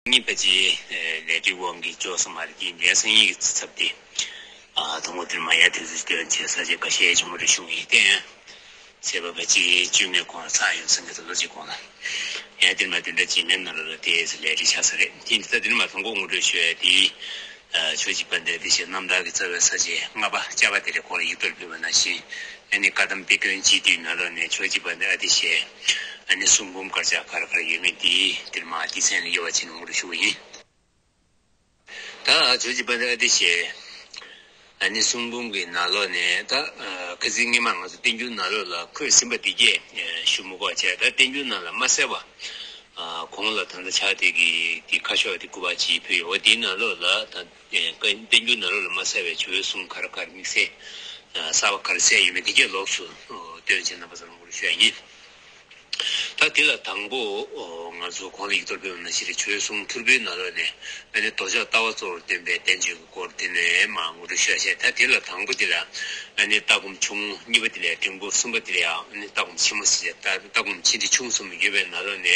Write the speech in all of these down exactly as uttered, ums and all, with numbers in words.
གཉིས་པ་ཅི་ལས་འབྲས་དབང་གིས་འཇོག་སོང་མ་རེད། ཀྱི་འདས་སང་ཉིན་གྱི་ཚབ་དེ། ཨ་དང་པོ་དེར་མ་ཡ་དེ་ཚོ་སྟོན་བྱས་ས་ཆ་འགའ་ཤས་ཆུང་མོ་རེ་བྱུང་ཡིན་ཏེ། ཚེས་པ་བ་ཅི་བཅུ་གཉིས་གོང་ལ་ཚར་ཡོད་ས་གི་ད་ལོ་གཅིག་གོང་ལ། ཡ་དེར་མ་དེ་འདྲ་བྱེད་མེད་ན་ལ་ལ་དེ་ལས་འབྲས་ཆགས་ས་རེད། དེ་འདི་ད་དེར་མ་དང་པོ་ངོ་སྤྲོད་ཞུ་ཡ་དེ། ཆོས་ཀྱི་དཔལ་ལྡན་བདེ་གཤེགས་རྣམ་དག་གི་རྩ་བའི་ས་བཅད་ལྔ་པ་ལྕགས་པ་དེ་རེད། ཁོང་ལ་ཡིག་ཐོག་ཕུལ་བ་ནང་བཞིན། ཨ་ནི་བཀའ་གདམས་དཔེ་སྐྱོན་སྤྱི་དུས་ནང་ལོགས་ནས་ཆོས་ཀྱི་དཔལ་ལྡན་ཨ་ཏི་ཤའི་ཨ་ནི་གསུང་འབུམ་དཀར་ཆག་ག་རེ་ག་རེ་ཡོད་མེད་དེ་དེར་མ་དེ་མཚན་ལ་དབྱེ་བ་ཕྱེ་ནས་ངོ་སྤྲོད་ཞུ་བ་ཡིན། ད་ཆོས་ཀྱི་དཔལ་ལྡན་ཨ་ཏི་ཤའི་ཨ་ནི་གསུང་འབུམ་གྱི་ནང་ལོགས་ནས་ད་ཁ་སང་སྔོན་མ་ང་ཚོ་བསྟན་འགྱུར་ནང་ལོགས་ལ་འཁོད་ཟིན་པ་དེ་གས་ཞུ་མི་དགོས་བྱས། ད་བསྟན་འགྱུར་ནང་ལ་མ་གསལ་བ། ཨ་གོང་ལ་ད་ལྟ་ཕྱག་དེབ་ཀྱི་དེ་ཁ་ཤོག་དེ་དགུ་པ་ཅིག་ཕུལ་ཡོད། འོ་དེའི་ནང་ལོགས་ལ་ད་ཨེ་བསྟན་འགྱུར་ནང་ལོགས་ལ་མ་གསལ་བའི་ཆོས་གསུང་ག་རེ་ག་རེ་དམིགས་བསལ་གསར་པ་ག་རེ་གསལ་ཡོད་མེད་དེ་གས་ལོགས་སུ་སྟོན་བྱས་རྣམ་པ་ཚོར་ངོ་སྤྲོད་ཞུ་ཡ་ཡིན། ད་དེ་ལ་དང་པོ་ང་ཚོ་གོང་ལ་ཡིག་ཐོག་ཕུལ་བ་ནང་བཞིན་རེད། ཆོས་གསུང་ཐོར་བུའི་ནང་ལོགས་ནས་ཨ་ནི་མདོ་ཕྱོགས་ལྟ་བ་གཙོ་བོར་སྟོན་པའི་བསྟན་བཅོས་ཀྱི་སྐོར་དེ་ནས་མར་ངོ་སྤྲོད་ཞུ་ཡ་བྱས། ད་དེ་ལ་དང་པོ་དེ་ལ་ཨ་ནི་ལྟ་སྒོམ་ཆུང་ངུ། གཉིས་པ་དེ་ལ་འབྲིང་པོ། གསུམ་པ་དེ་ལ་ཡང་ཨ་ནི་ལྟ་སྒོམ་ཆེན་མོ་ཟེར་བྱས། ད་ལྟ་སྒོམ་ཆེ་འབྲིང་ཆུང་གསུམ་ཡོད་པའི་ནང་ལོགས་ནས་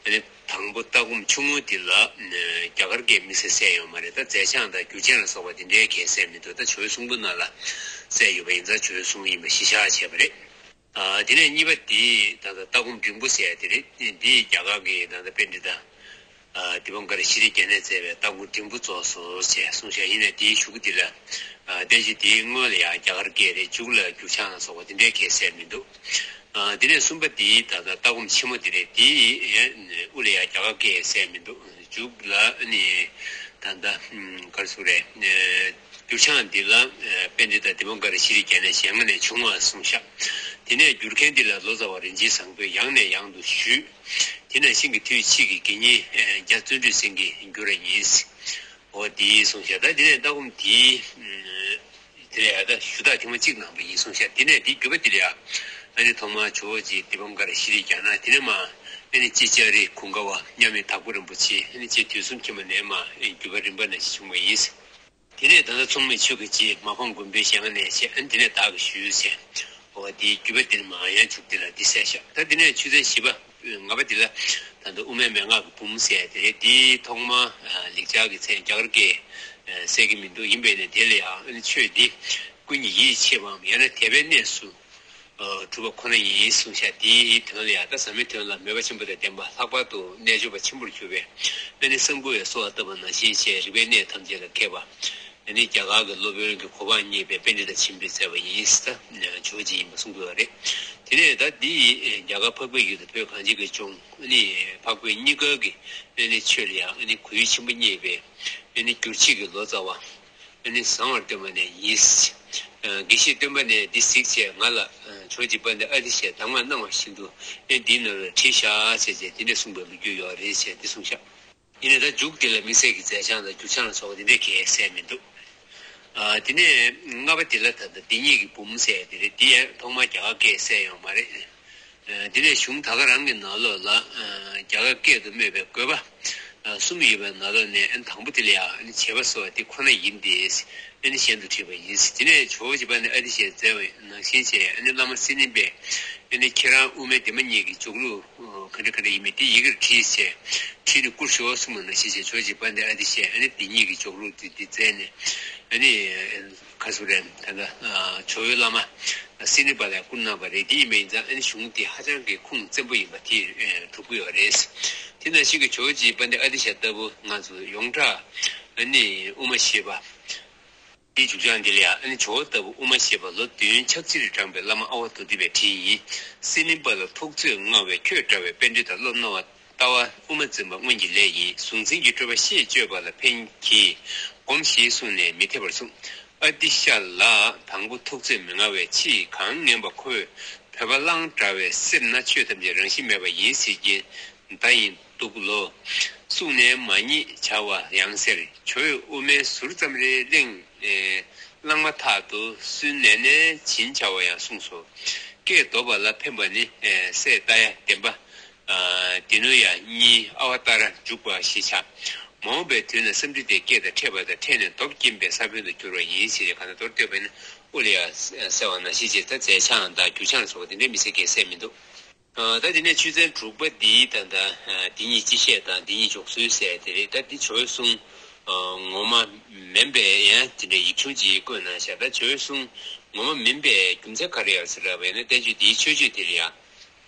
ཨ་ནི། དང་པོ་ལྟ་སྒོམ་ཆུང་ངུ་འདི་ལ་རྒྱ་གར་སྐད་དམིགས་བསལ་གསལ་ཡོད་མ་རེད། ད་མཛད་བྱང་དང་འགྱུར་བྱང་ལ་སོགས་པ་འདི་འདྲའི་གས་གསལ་མི་འདུག་ད་ཆོས་གསུང་པོ་ནང་ལ་གསལ་ཡོད་པ་ཡིན་ཙང་ཆོས་གསུང་ཡིན་པ་གཞི་བཞག་བྱས་པ་རེད། ཨ་དེ་ནས་གཉིས་པ་འདི་ད་ལྟ་ལྟ་སྒོམ་འབྲིང་པོ་ཟེར་ཡ་དེ་རེད། འདི་རྒྱ་གར་གྱི་ད་ལྟ་པཎྜི་ཏ་ཨ་དི་པཾ་ཀར་ཤྲཱི་ཛྙཱ་ན་ཟེར་བའི་ལྟ་སྒོམ་འབྲིང་པོ་རྫོགས་སོ་ཞེས་གསུངས་བཞག་ཡིན་ནའི་དེའི་གཞུག་གུ་འདི་ལ་ཨ་བསྟན་བཅོས་དེའི་སྔོན་ལ་ཡང་རྒྱ་གར་སྐད་རེད། མཇུག་ལ་འགྱུར་བྱང་ལ་སོགས་པ་འདི་འདྲའི་གས་གསལ་མི་འདུག་ཨ་དེ་ནས་གསུམ་པ་དེ་ད་ལྟ་ལྟ་སྒོམ་ཆེན་མོ་དེ་རེད། དེའི་དབུ་ལ་ཡང་རྒྱ་གར་སྐད་གསལ་མི་འདུག་མཇུག་ལ་ཨ་ནི་ད་ལྟ་ག་རེ་ཟེར་དགོས་རེད། འགྱུར་བྱང་འདི་ལ་པཎྜི་ཏ་དི་པཾ་ཀར་ཤྲཱི་ཛྙཱ་ན་ཞལ་སྔ་ནས་བྱུང་བ་གསུངས་ཤག་དེ་ནས་བསྒྱུར་མཁན་འདི་ལ་ལོ་ཙཱ་བ་རིན་ཆེན་བཟང་པོས་ཡང་ནས་ཡང་དུ་ཞུས། དེ་ནང་བཞིན་གྱི་དུས་ཕྱིས་ཀྱི་དགེ་བསྙེན་རྒྱ་བརྩོན་འགྲུས་སེང་གེས་བསྒྱུར་བ་ཡིན། འོ་དེ་གསུངས་ཤག་ད་དེ་ནས་ལྟ་སྒོམ་དེའི་དེ་ལ་ཡང་ད་ཞུ་དག་ཐེངས་མ་གཅིག་གནང་བ་ཡིན་གསུངས་ཤག་དེ་ནས་དེའི་བརྒྱུད་པ་དེ་ལ་ཡང་ཨ་ནི་ཐོག་མར་ཇོ་བོ་རྗེ་དི་པཾ་ཀར་ཤྲཱི་ཛྙཱ་ན། དེ་ནས་མར་ཨ་ནི་རྗེ་ལྕགས་རི་ཀུན་དགའ་བ་མཉམ་མེད་དྭགས་པོ་རིན་པོ་ཆེ། ཨ་ནི་རྗེ་དུས་གསུམ་མཁྱེན་པ་ནས་མར་ཨ་ནི་བརྒྱུད་པ་རིམ་པ་ནང་བཞིན་བྱུང་བ་ཡིན། དེ་ནས་ད་ལྟ་མཚུངས་མེད་ཆོས་ཀྱི་རྗེ་མ་ཕམ་མགོན་པོའི་ཞལ་སྔ་ནས་བྱས། ཨ་ནི་དེ་ནས་བདག་གིས་ཞུས་ཟེར། འོ་དེའི་བརྒྱུད་པ་དེ་ནས་མར་ཡང་མཇུག་དེ་ལ་འདི་གསལ་ཤག་ད་དེ་ནས་ཆོས་ཚན་བཞི་པ། ལྔ་པ་འདི་ལ་ད་ལྟ་དབུ་མའི་མན་ངག་གི་འབུམ་ཟེར་དེ་རེད། དེའི་ཐོག་མར་ལེགས་སྦྱར་གྱི་མཚན་རྒྱ་གར་སྐད་གསལ་གྱི་མི་འདུག་ཡིན་པས་ན་དེ་ལ་ཡང་ཆོས་འདི་ཀུན་གྱི་ཡིད་ཆེས་པའམ་ཡང་ན་དད་པའི་གནས་སུ་གྲུབ་པ་ཁོ་ན་ཡིན་གསུངས་ཤག་དེའི་དོན་ལ་ཡང་ད་ཟབ་མོའི་དོན་ལ་མོས་པ་ཆེན་པོ་དང་ལྡན་པ། ལྷག་པར་དུ་རྣལ་འབྱོར་པ་ཆེན་པོར་གྱུར་པའི་ཨ་ནི་སེམས་ཁུར་བས་གསོལ་བ་བཏབ་པ་ནང་བཞིན་བྱས་རིག་པའི་གནས་ཐམས་ཅད་ལ་མཁས་པ། ཨ་ནི་རྒྱ་གར་གྱི་སློབ་དཔོན་གྱི་གོ་འཕང་བརྙེས་པའི་པཎྜི་ཏ་ཆེན་པོས་མཛད་པ་ཡིན། ད་ཇོ་བོ་རྗེ་ཡིན་པ་གསུང་དགོས་པ་རེད། དེ་ནས་ད་འདི་རྒྱ་གར་འཕགས་པའི་ཡུལ་དུ་བོད་གངས་ཅན་གྱི་ལྗོངས་ཨ་ནི་འཕགས་བོད་གཉིས་ཀ་གི་ཨ་ནི་ཆོས་ལ་ཡང་ཨ་ནི་གོ་ཡུལ་ཆེན་པོ་བརྙེས་པའི་ཨ་ནི་སྒྱུར་བྱེད་ཀྱི་ལོ་ཙཱ་བ་ཨ་ནི་བཟང་བར་སྟོན་པ་ནས་ཡིན། དགེ་བཤེས་སྟོན་པ་ནས་འདི་གཟིགས་བྱས་ང་ལ་ཇོ་བོ་རྗེ་དཔལ་ལྡན་ཨ་ཏི་ཤས་གདམས་ངག་གནང་བ་བཞིན་དུ་ཨ་ནི་འདིའི་ནང་ལ་བྲིས་བཞག་ཟེར་བྱས་དེ་འདྲ་གསུངས་པའི་ལོ་རྒྱུས་ཡོད་རེད་ཟེར་འདི་གསུངས་ཤག་ཡིན་ནའི་ད་མཇུག་དེ་ལ་དམིགས་བསལ་གྱི་མཛད་བྱང་དང་འགྱུར་བྱང་ལ་སོགས་པ་དེ་འདྲའི་གས་གསལ་མི་འདུག་ཨ་དེ་ནས་ལྔ་པ་དེ་ལ་ད་ལྟ་བདེན་གཉིས་ཀྱི་འབུམ་ཟེར་དེ་རེད། དེ་ཡང་ཐོག་མར་རྒྱ་གར་སྐད་གསལ་ཡོད་མ་རེད། ཨ་དེ་ནས་གཞུང་ད་ག་རང་གི་ནང་ལོགས་ལ་ཨ་རྒྱ་གར་སྐད་དུ་སྨོས་པའི་དགོས་པ་གསུམ་ཡོད་པའི་ནང་ལོགས་ནས་ཨ་དང་པོ་དེ་ལ་ཡང་ཨ་ནི་བྱེད་པ་གསོལ་བ་དེ་ཁོ་ན་ཡིན་ཏེ། ཨ་ནི་གཞན་དུ་བྲིས་པ་ཡིན། དེ་ནས་ཇོ་བོ་རྗེ་དཔལ་ལྡན་ཨ་ཏི་ཤས་མཛད་པ་ནང་བཞིན་བྱས་ཨ་ནི་བླ་མ་སི་ནི་པས་ཨ་ནི་ཁྱེད་རང་དབུ་མའི་བདེན་པ་གཉིས་ཀྱི་འཇོག་ལུགས་ག་འདྲ་ག་འདྲ་ཡིན་མིན་དེ་ཡི་གེར་བྲིས་བྱས་བྲིས་ནས་བསྐུར་ཤོག་གསུངས་པ་ནང་བཞིན་བྱས་ཇོ་བོ་རྗེ་དཔལ་ལྡན་ཨ་ཏི་ཤས་ཨ་ནི་བདེན་གཉིས་ཀྱི་འཇོག་ལུགས་དེ་དེ་མཛད་ནས་ཨ་ནི་ག་ཟེར་རེད། ད་ལྟ་ཇོ་བོའི་བླ་མ་སི་ནི་པ་ལ་བསྐུར་གནང་བ་རེད། དེ་ཡིན་པ་ཡིན་ཙང་ཨ་ནི་གཞུང་དེ་ཧ་ཅང་གི་ཁུངས་བཙན་པོ་ཡིན་པ་དེ་གྲུབ་ཀྱི་ཡོད་རེད། དེ་ནང་བཞིན་གྱི་ཇོ་བོ་རྗེ་དཔལ་ལྡན་ཨ་ཏི་ཤ་ལྟ་བུ་ང་ཚོ་ཡོངས་གྲགས་ཨ་ནི་དབུ་མ་བཞི་པ། དེའི་མཇུག་བྱང་འདི་ལ་ཡང་ཨ་ནི་ཇོ་བོ་ལྟ་བུ་དབུ་མ་བཞི་པ་ལོ་བདུན་ཕྱག་ཕྱིར་བགྲངས་པའི་བླ་མ་ཨ་ཝ་དྷཱུ་ཏི་པས་བྲིས་ཡིན། སི་ནི་པ་ལ་ཐུགས་བརྩེས་མངའ་བའི་ཁྱོད་འདྲ་བའི་པཎྜི་ཏ་བློ་རྣོ་བ། ལྟ་བ་དབུ་མ་འཛིན་པ་སྔོན་གྱི་ལས་ཡིན། གཟུང་འཛིན་གྱི་སྤྲོས་པ་ཤེས་བཅོས་པ་ལ་ཕན་གྱིས་སྒོམས་ཞེས་གསུངས་ནས་མི་འཐད་པར་གསུངས། ཨ་ཏི་ཤ་ལ་དང་པོ་ཐུགས་བརྩེས་མི་མངའ་བས་ཕྱིས་གང་ངན་པ་ཁོས་བོད་པ་གླང་འདྲ་བས་སེར་སྣ་ཆོས་ཐམས་ཅད་རང་བཞིན་མེད་པ་ཡིན་ཟེར་གྱིན་མདའ་ཡིན། འདུག་ལོ། གསུངས་ནས་མ་ཉེས་བྱ་བ་ཡང་ཟེར། ཇོ་བོས་དབུ་མའི་ཟུར་ཙམ་རེ་གླེང་། ཨེ་བླངས་མ་ཐག་ཏུ་སུན་ནས་ནས་བྱིན་བྱ་བ་ཡང་གསུངས་སོ། སྐད་བཟློག་པ་ལ་ཕན་པ་ནི། ཨེ་སྲས་རྟ་ཡ་ལྡན་པ། ཨ་དེ་ནུ་ཡ་གཉིས་ཨ་ཝ་ཏཱ་ར་འཇུག་པ་ཞེས་བྱ། མ་འོངས་པའི་དུས་ན་སེམས་ཁྲལ་དེ་སྐད་དང་ཕྲད་པ་དང་ཕྲད་ནས་སྟོབས་སྐྱེན་པའི་ས་བོན་དུ་འགྱུར་བ་ཡིན་ཞེས་ག་ན་མདོར་བསྟན་པ་ནི་དབུ་ལ་ཡ་གསལ་བ་ནང་བཞིན་བྱས། ད་མཛད་བྱང་དང་འགྱུར་བྱང་ལ་སོགས་པ་དེ་འདྲའི་མི་ཚེ་གས་གསལ་མི་འདུག་ཨ། ད་དེ་ནས་ཆོས་ཚན་དྲུག་པ་འདིའི་ད་ལྟ་ཨ་འདི་ཉིད་སྤྱི་བཤད་དང་འདི་ཉིད་འཇོག་ཚུལ་ཟེར་དེ་རེད། ད་འདི་ཇོ་བོའི་གསུང་ཨ་ངོ་མ་མིན་པའི་ཡང་དེ་འདྲའི་ཡིག་ཆུང་ཅིག་བཀོད་གནང་ཤག་ད་ཇོ་བོའི་གསུང་ངོ་མ་མིན་པའི་རྒྱུ་མཚན་ག་རེ་ཡོད་ཟེར་བ་ཡིན་ན། བསྟན་བཅོས་འདིའི་མཆོད་བརྗོད་དེ་ལ་ཡང་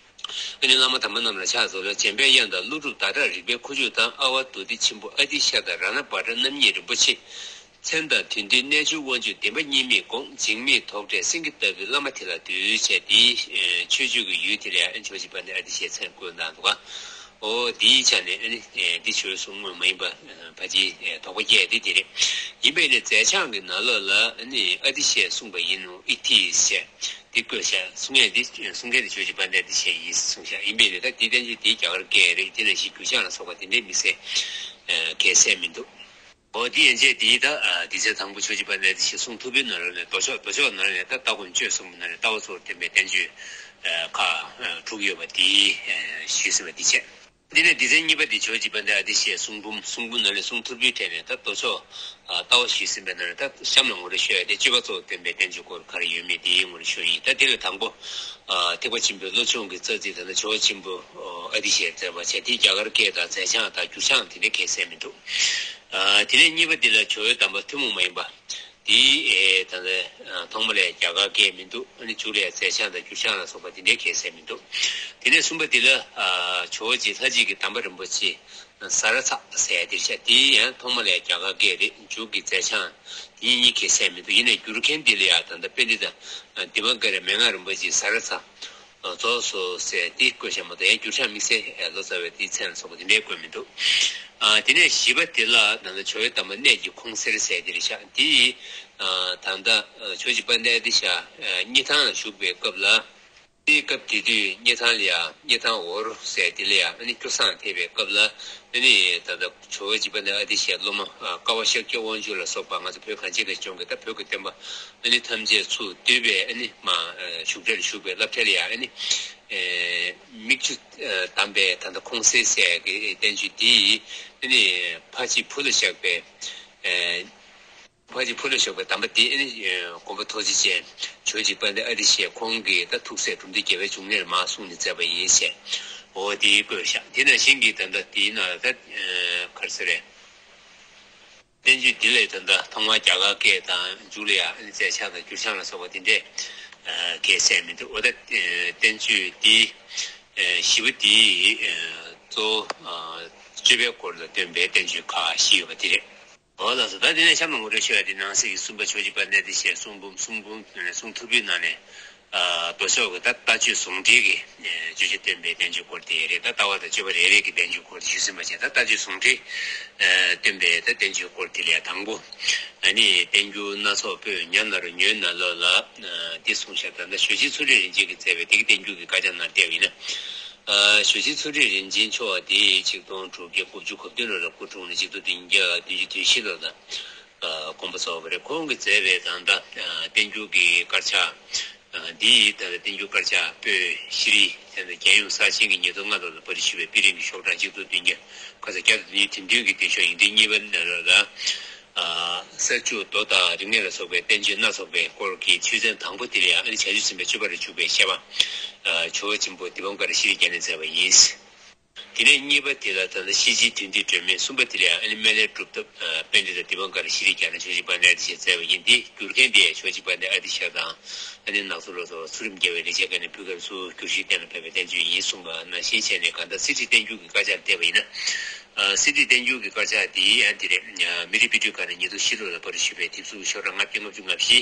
ཨ་ནི་བླ་མ་དམ་པ་རྣམས་ལ་ཕྱག་འཚལ་ལོ། འཇམ་དཔལ་དབྱངས་དང་ཀླུ་སྒྲུབ་ཟླ་གྲགས་རིག་པའི་ཁུ་བྱུག་དང་། ཨ་ཝ་དྷཱུ་ཏི་ཆེན་པོ་ཨ་ཏི་ཤ་དང་། རཏྣ་བྷ་དྲ་རྣམ་གཉིས་རིན་པོ་ཆེ། མཚན་དང་དོན་འདུས་རྣལ་འབྱོར་དབང་ཕྱུག་བདེན་པ་གཉིས་མེད་དགོངས། འཇིགས་མེད་དོག་བྲལ་སེང་གེ་ལྟ་བུའི་བླ་མ་དེ་ལ་འདུད། ཅེས་འདིའི་ཨེ་མཆོད་བརྗོད་ཀྱི་ཡུལ་དེ་ལ་ཨ་ནི་ཇོ་བོ་རྗེ་དཔལ་ལྡན་ཨ་ཏི་ཤས་མཚན་བཀོད་གནང་འདུག་ག་འོ་འདིའི་ཆ་ནས་ཨ་ནི་ཨེ་འདི་ཇོ་བོའི་གསུང་དངོས་མ་ཡིན་པ་ཨེ་ཕལ་ཆེར་ཨེ་དོགས་པ་སྐྱེས་ཏེ་དེ་རེད། ཡིན་པས་ནི་མཛད་བྱང་གི་ནང་ལོགས་ལ་ཨ་ནི་ཨ་ཏི་ཤས་གསུངས་པ་ཡིན་ནོ། ཨི་ཐི་ཞེས་འདི་བཀོད་བཞག་གསུང་མཁན་འདི་གསུང་མཁན་འདི་ཇོ་བོ་རྗེ་དཔལ་ལྡན་ཨ་ཏི་ཤས་ཡིན་གསུངས་བཞག་ཡིན་པས་ནི་ད་འདི་བསྟན་བཅོས་འདིའི་རྒྱ་གར་སྐད་རེད། དེ་ནང་བཞིན་འགྱུར་བྱང་ལ་སོགས་པ་དེ་འདྲའི་དམིགས་བསལ་ཨེ་གལ་གསལ་མི་འདུག་འོ་དེ་ཡན་ཆད་དེའི་ད་ཨ་སྡེ་ཚན་དང་པོ་ཆོས་ཀྱི་དཔལ་ལྡན་ཞེས་གསུང་ཐུབ་པའི་ནང་ལོགས་ནས་མདོ་ཕྱོགས། མདོ་ཕྱོགས་ནང་ནས་ད་ལྟ་སྒོམ་སྤྱོད་གསུམ་པོ་ནང་ནས་ལྟ་བ་གཙོ་བོར་སྟོན་པའི་བསྟན་བཅོས་ཨ་ཁག་ཨ་དྲུག་ཡོད་པ་དེ་ཨ་ཞུས་ཟིན་པ་འདི་བྱས། དེ་ནས་སྡེ་ཚན་གཉིས་པ་དེ་ཆོས་ཀྱི་དཔལ་ལྡན་ཨ་ཏི་ཤའི་གསུང་འབུམ། གསུང་འབུམ་ནང་ནས་གསུང་ཐུབ་པའི་གྲས་ནས་ད་མདོ་ཕྱོགས་ཨ་ལྟ་བ་ཞུས་ཟིན་པའི་ནང་ནས་ད་གཤམ་ལ་ངོ་སྤྲོད་ཞུ་ཡ་དེ་སྤྱོད་པ་གཙོ་བོར་སྟོན་པའི་བསྟན་བཅོས་སྐོར་ག་རེ་ཡོད་མེད་དེའི་ངོ་སྤྲོད་ཞུ་ཡིན། ད་དེ་ལ་དང་པོ་ཨ་ཐེག་པ་ཆེན་པོའི་བློ་སྦྱོང་གི་རྩ་ཚིག་དང་ད་ཇོ་བོ་ཆེན་པོ་ཨ་ཏི་ཤས་མཛད་པ་བྱས། དེའི་རྒྱ་གར་སྐད་དང་མཛད་བྱང་དང་འགྱུར་བྱང་དེ་འདྲ་གལ་གསལ་མི་འདུག་ཨ་དེ་ནས་གཉིས་པ་འདི་ལ་ཇོ་བོའི་གདམས་པ་ཐུན་མོང་མ་ཡིན་པ། འདི་ཨེ་ད་ལྟ་ཨ་ཐོག་མ་ལ་རྒྱ་གར་སྐད་མི་འདུག་ཨ་ནི་མཇུག་ལ་མཛད་བྱང་དང་འགྱུར་བྱང་ལ་སོགས་པ་དེ་འདྲའི་གལ་གསལ་མི་འདུག་དེ་ནས་གསུམ་པ་འདི་ལ་ཨ་ཇོ་བོ་རྗེ་ལྷ་རྗེ་གི་གདམས་པ་རིན་པོ་ཆེ་ས་ར་ཚ་ཟེར་ཡ་དེ་བྱས། དེ་ཡང་ཐོག་མ་ལ་རྒྱ་གར་སྐད་རེད། མཇུག་གི་མཛད་བྱང་དེ་གཉིས་གལ་གསལ་མི་འདུག་ཡིན་ནའི་བསྒྱུར་མཁན་འདི་ལ་ཡང་ད་ལྟ་པཎྜི་ཏ་དི་པཾ་ཀ་རའི་མན་ངག་རིན་པོ་ཆེ་ས་ར་ཚ་རྫོགས་སོ་ཟེར་འདི་བཀོད་བཞག་མ་གཏོགས། ཡང་འགྱུར་བྱང་དམིགས་བསལ་ལོ་ཙཱ་བའི་འདིའི་མཚན་ལ་སོགས་པ་དེ་འདྲའི་བཀོད་མི་འདུག་ཨ་དེ་ནས་བཞི་པ་དེ་ལ་ད་ལྟ་ཇོ་བོའི་གདམས་པ་གནད་ཀྱི་ཁོང་གསེར་ཟེར་དེ་རེད་ཤག་འདི་ཨ་ད་ལྟ་ཨ་ཇོ་བོ་རྗེ་དཔལ་ལྡན་ཨ་ཏི་ཤ་ཨ་སྙེ་ཐང་ལ་བཞུགས་པའི་སྐབས་ལ། དེའི་སྐབས་དེ་དུས་སྙེ་ཐང་ལ་ཡ་སྙེ་ཐང་འོར་ཟེར་དེ་ལ་ཡ་ཨ་ནི་སྐྱོ་སངས་ཐེབས་པའི་སྐབས་ལ། ཨ་ནི་ད་ལྟ་ཇོ་བོ་རྗེ་དཔལ་ལྡན་ཨ་ཏི་ཤའི་སློབ་མ་ཨ་ཀ་བ་ཤཱཀྱ་དབང་ཕྱུག་ལ་སོགས་པ་ང་ཚོ་བོད་གངས་ཅན་གྱི་ལྗོངས་ཀྱི་ད་བོད་ཀྱི་སྟོན་པ་ཨ་ནི་ཐམས་ཅད་ཚུར་འདུས་པའི་ཨ་ནི་མ་ཨ་བཞུགས་གྲལ་བཞུགས་པའི་སློབ་གྲྭ་ལ་ཡ་ཨ་ནི་ཨེ་མིག་ཆུ་ཨ་བསྡམས་པའི་ད་ལྟ་ཁོང་གསེར་ཟེར་གྱི་བསྟན་བཅོས་འདི་ཨ་ནི་ཕ་གཅིག་བུ་ལ་བཞག་པའི་ཨེ་ཕ་གཅིག་བུ་ལ་བཞག་པའི་གདམས་པ་འདི་ཨ་ནི་ཨེ་མགོན་པོ་ཐུགས་རྗེ་ཅན་ཇོ་བོ་རྗེ་དཔལ་ལྡན་ཨ་ཏི་ཤས་ཁོང་གིས་ད་ཐུགས་སྲས་འབྲོམ་སྟོན་རྒྱལ་བའི་འབྱུང་གནས་ལ་མར་གསུངས་ནས་མཛད་པ་ཡིན་ཟེར། འོ་དེ་བཀོད་བཞག་དེ་ནང་བཞིན་གྱི་ད་ལྟ་དེའི་ནང་ལ་ད་ཨེ་ག་རེ་ཟེར་རེད། བསྟན་བཅོས་འདི་ལས་ད་ལྟ་ཐོག་མར་རྒྱ་གར་སྐད་དང་མཇུག་ལ་ཡང་ཨ་ནི་མཛད་བྱང་དང་འགྱུར་བྱང་ལ་སོགས་པ་དེ་འདྲས་ཨ་གལ་གསལ་མི་འདུག་འོ་ད་ཨ་བསྟན་བཅོས་འདི་ཨ་བཞི་པོ་འདི་ཨ་གཙོ་བོ་ཨ་སྤྱོད་པའི་སྐོར་ལ་སྟོན་པའི་བསྟན་བཅོས་ཁག་བཞི་ཡོད་པ་དེ་རེད། འོ་ལགས་སོ། ད་དེ་ནས་གཤམ་ལ་ངོ་སྤྲོད་ཞུ་ཡ་དེ་ནང་གསེས་ཀྱི་གསུམ་པ་ཇོ་བོ་རྗེ་དཔལ་ལྡན་ཨ་ཏི་ཤའི་གསུང་འབུམ། གསུང་འབུམ་གསུང་ཐུབ་པའི་ནང་ནས། ཨ་མདོ་ཕྱོགས་ཀྱི་ད་ལྟ་སྤྱོད་ཟུང་འབྲེལ་གྱི་ཨ་སྤྱོད་བྱ་སྟོན་པའི་བསྟན་བཅོས་སྐོར་དེ་རེད། ད་ལྟ་བ་དང་སྤྱོད་པ་རེ་རེ་གི་བསྟན་བཅོས་སྐོར་དེ་ཞུས་ཟིན་པ་བྱས། ད་ལྟ་སྤྱོད་ཟུང་འབྲེལ་ཨ་སྟོན་པའི་ད་བསྟན་བཅོས་སྐོར་དེ་ལས་དང་པོ། ཨ་ནི་བསྟན་འགྱུར་སྣ་ཚོགས་པོད་ཉ་ནཱ་རོ་ཉོན་ནཱ་ལོ་ལ་ཨ་འདི་གསུངས་ཤག་ད་ལྟ་ཞོལ་རྗེ་མཚུར་རིགས་རིན་ཆེན་གྱིས་མཛད་པའི་དེ་གི་བསྟན་འགྱུར་གྱི་དཀར་ཆག་ནང་བལྟས་པ་ཡིན་ན། ཨ་ཞོལ་རྗེ་མཚུར་རིགས་རིན་ཆེན་མཆོག་དེ་ཆིག་སྟོང་དྲུག་བརྒྱ་དགུ་བཅུ་གོ་བདུན་ལོ་ལ་སྐུ་འཁྲུངས་ནས་ཆིག་སྟོང་བདུན་བརྒྱ་བདུན་ཅུ་དོན་བཞི་ལོ་ལ། ཨ་དགོངས་པ་རྫོགས་པ་རེད། ཁོང་གིས་མཛད་པའི་ད་ལྟ་ཨ་བསྟན་འགྱུར་གྱི་དཀར་ཆག་ཨ་འདི་ཡི་ད་ལྟ་བསྟན་འགྱུར་དཀར་ཆག་པོད་ཤྲཱི་ད་ལྟ་རྒྱལ་ཡོངས་གསར་བཞེངས་ཀྱི་ཉིས་སྟོང་ལྔ་ལོ་ལ་པར་ཞུས་པའི་དཔེ་རིང་གི་ཤོག་གྲངས་གཅིག་སྟོང་བདུན་བརྒྱ་ཁ་ཚ་བརྒྱ་དང་བདུན་ཅུ་དོན་བདུན་གྱི་མདུན་ཤོག་ཡིག་ཕྲེང་གཉིས་པ་ནང་ལ། ཨ་ས་བཅུ་མདོ་དང་རིག་གནས་ལ་སོགས་པའི་བསྟན་བཅོས་སྣ་ཚོགས་པའི་སྐོར་གྱི་ཆོས་ཚན་དང་པོ་དེ་ལ་ཡང་ཨ་ནི་བྱང་ཆུབ་སེམས་དཔའི་སྤྱོད་པ་ལ་འཇུག་པའི་བཤད་པ། ཨ་ཇོ་བོ་ཆེན་པོ་དི་པཾ་ཀ་ར་ཤྲཱི་རྒྱ་ནས་མཛད་པ་ཡིན། དེ་ནས་གཉིས་པ་དེ་ལ་ད་ལྟ་ཤེས་བྱའི་དོན་འདི་སྒྲོན་མེ། གསུམ་པ་དེ་ལ་ཡང་ཨ་ནི་སྨན་བླའི་སྒྲུབ་ཐབས་ཨ་པཎྜི་ཏ་དི་པཾ་ཀ་ར་ཤྲཱི་རྒྱ་ནས་ཇོ་བོ་རྗེ་དཔལ་ལྡན་ཨ་ཏི་ཤས་མཛད་པ་ཡིན། འདི་བསྒྱུར་མཁན་དེ་ཇོ་བོ་རྗེ་དཔལ་ལྡན་ཨ་ཏི་ཤ་དང་ཨ་ནི་ནག་ཚོ་ལོ་ཙཱ་བ་ཚུལ་ཁྲིམས་རྒྱལ་བའི་ལེགས་སྦྱར་བཀའ་ནས་བོད་སྐབས་སུ་བསྒྱུར་ཞིང་གཏན་ལ་ཕབ་པའི་བསྟན་བཅོས་ཡིན་གསུངས་པ་ནང་བཞིན་བྱས་ནས། གང་ལྟར་གསེར་བྲིས་བསྟན་འགྱུར་གྱི་དཀར་ཆག་ལ་བལྟས་པ་ཡིན་ན། ཨ་གསེར་བྲིས་བསྟན་འགྱུར་གྱི་དཀར་ཆག་འདི་ཡང་དེ་རེད། ཨ་མི་རིགས་དཔེ་སྐྲུན་ཁང་ནས་ཉིས་སྟོང་བཞི་ལོ་ལ་པར་ཞུས་པའི་དེབ་གཟུགས་ཤོག་གྲངས་ལྔ་བརྒྱ་ལྔ་བཅུ་ང་བཞི།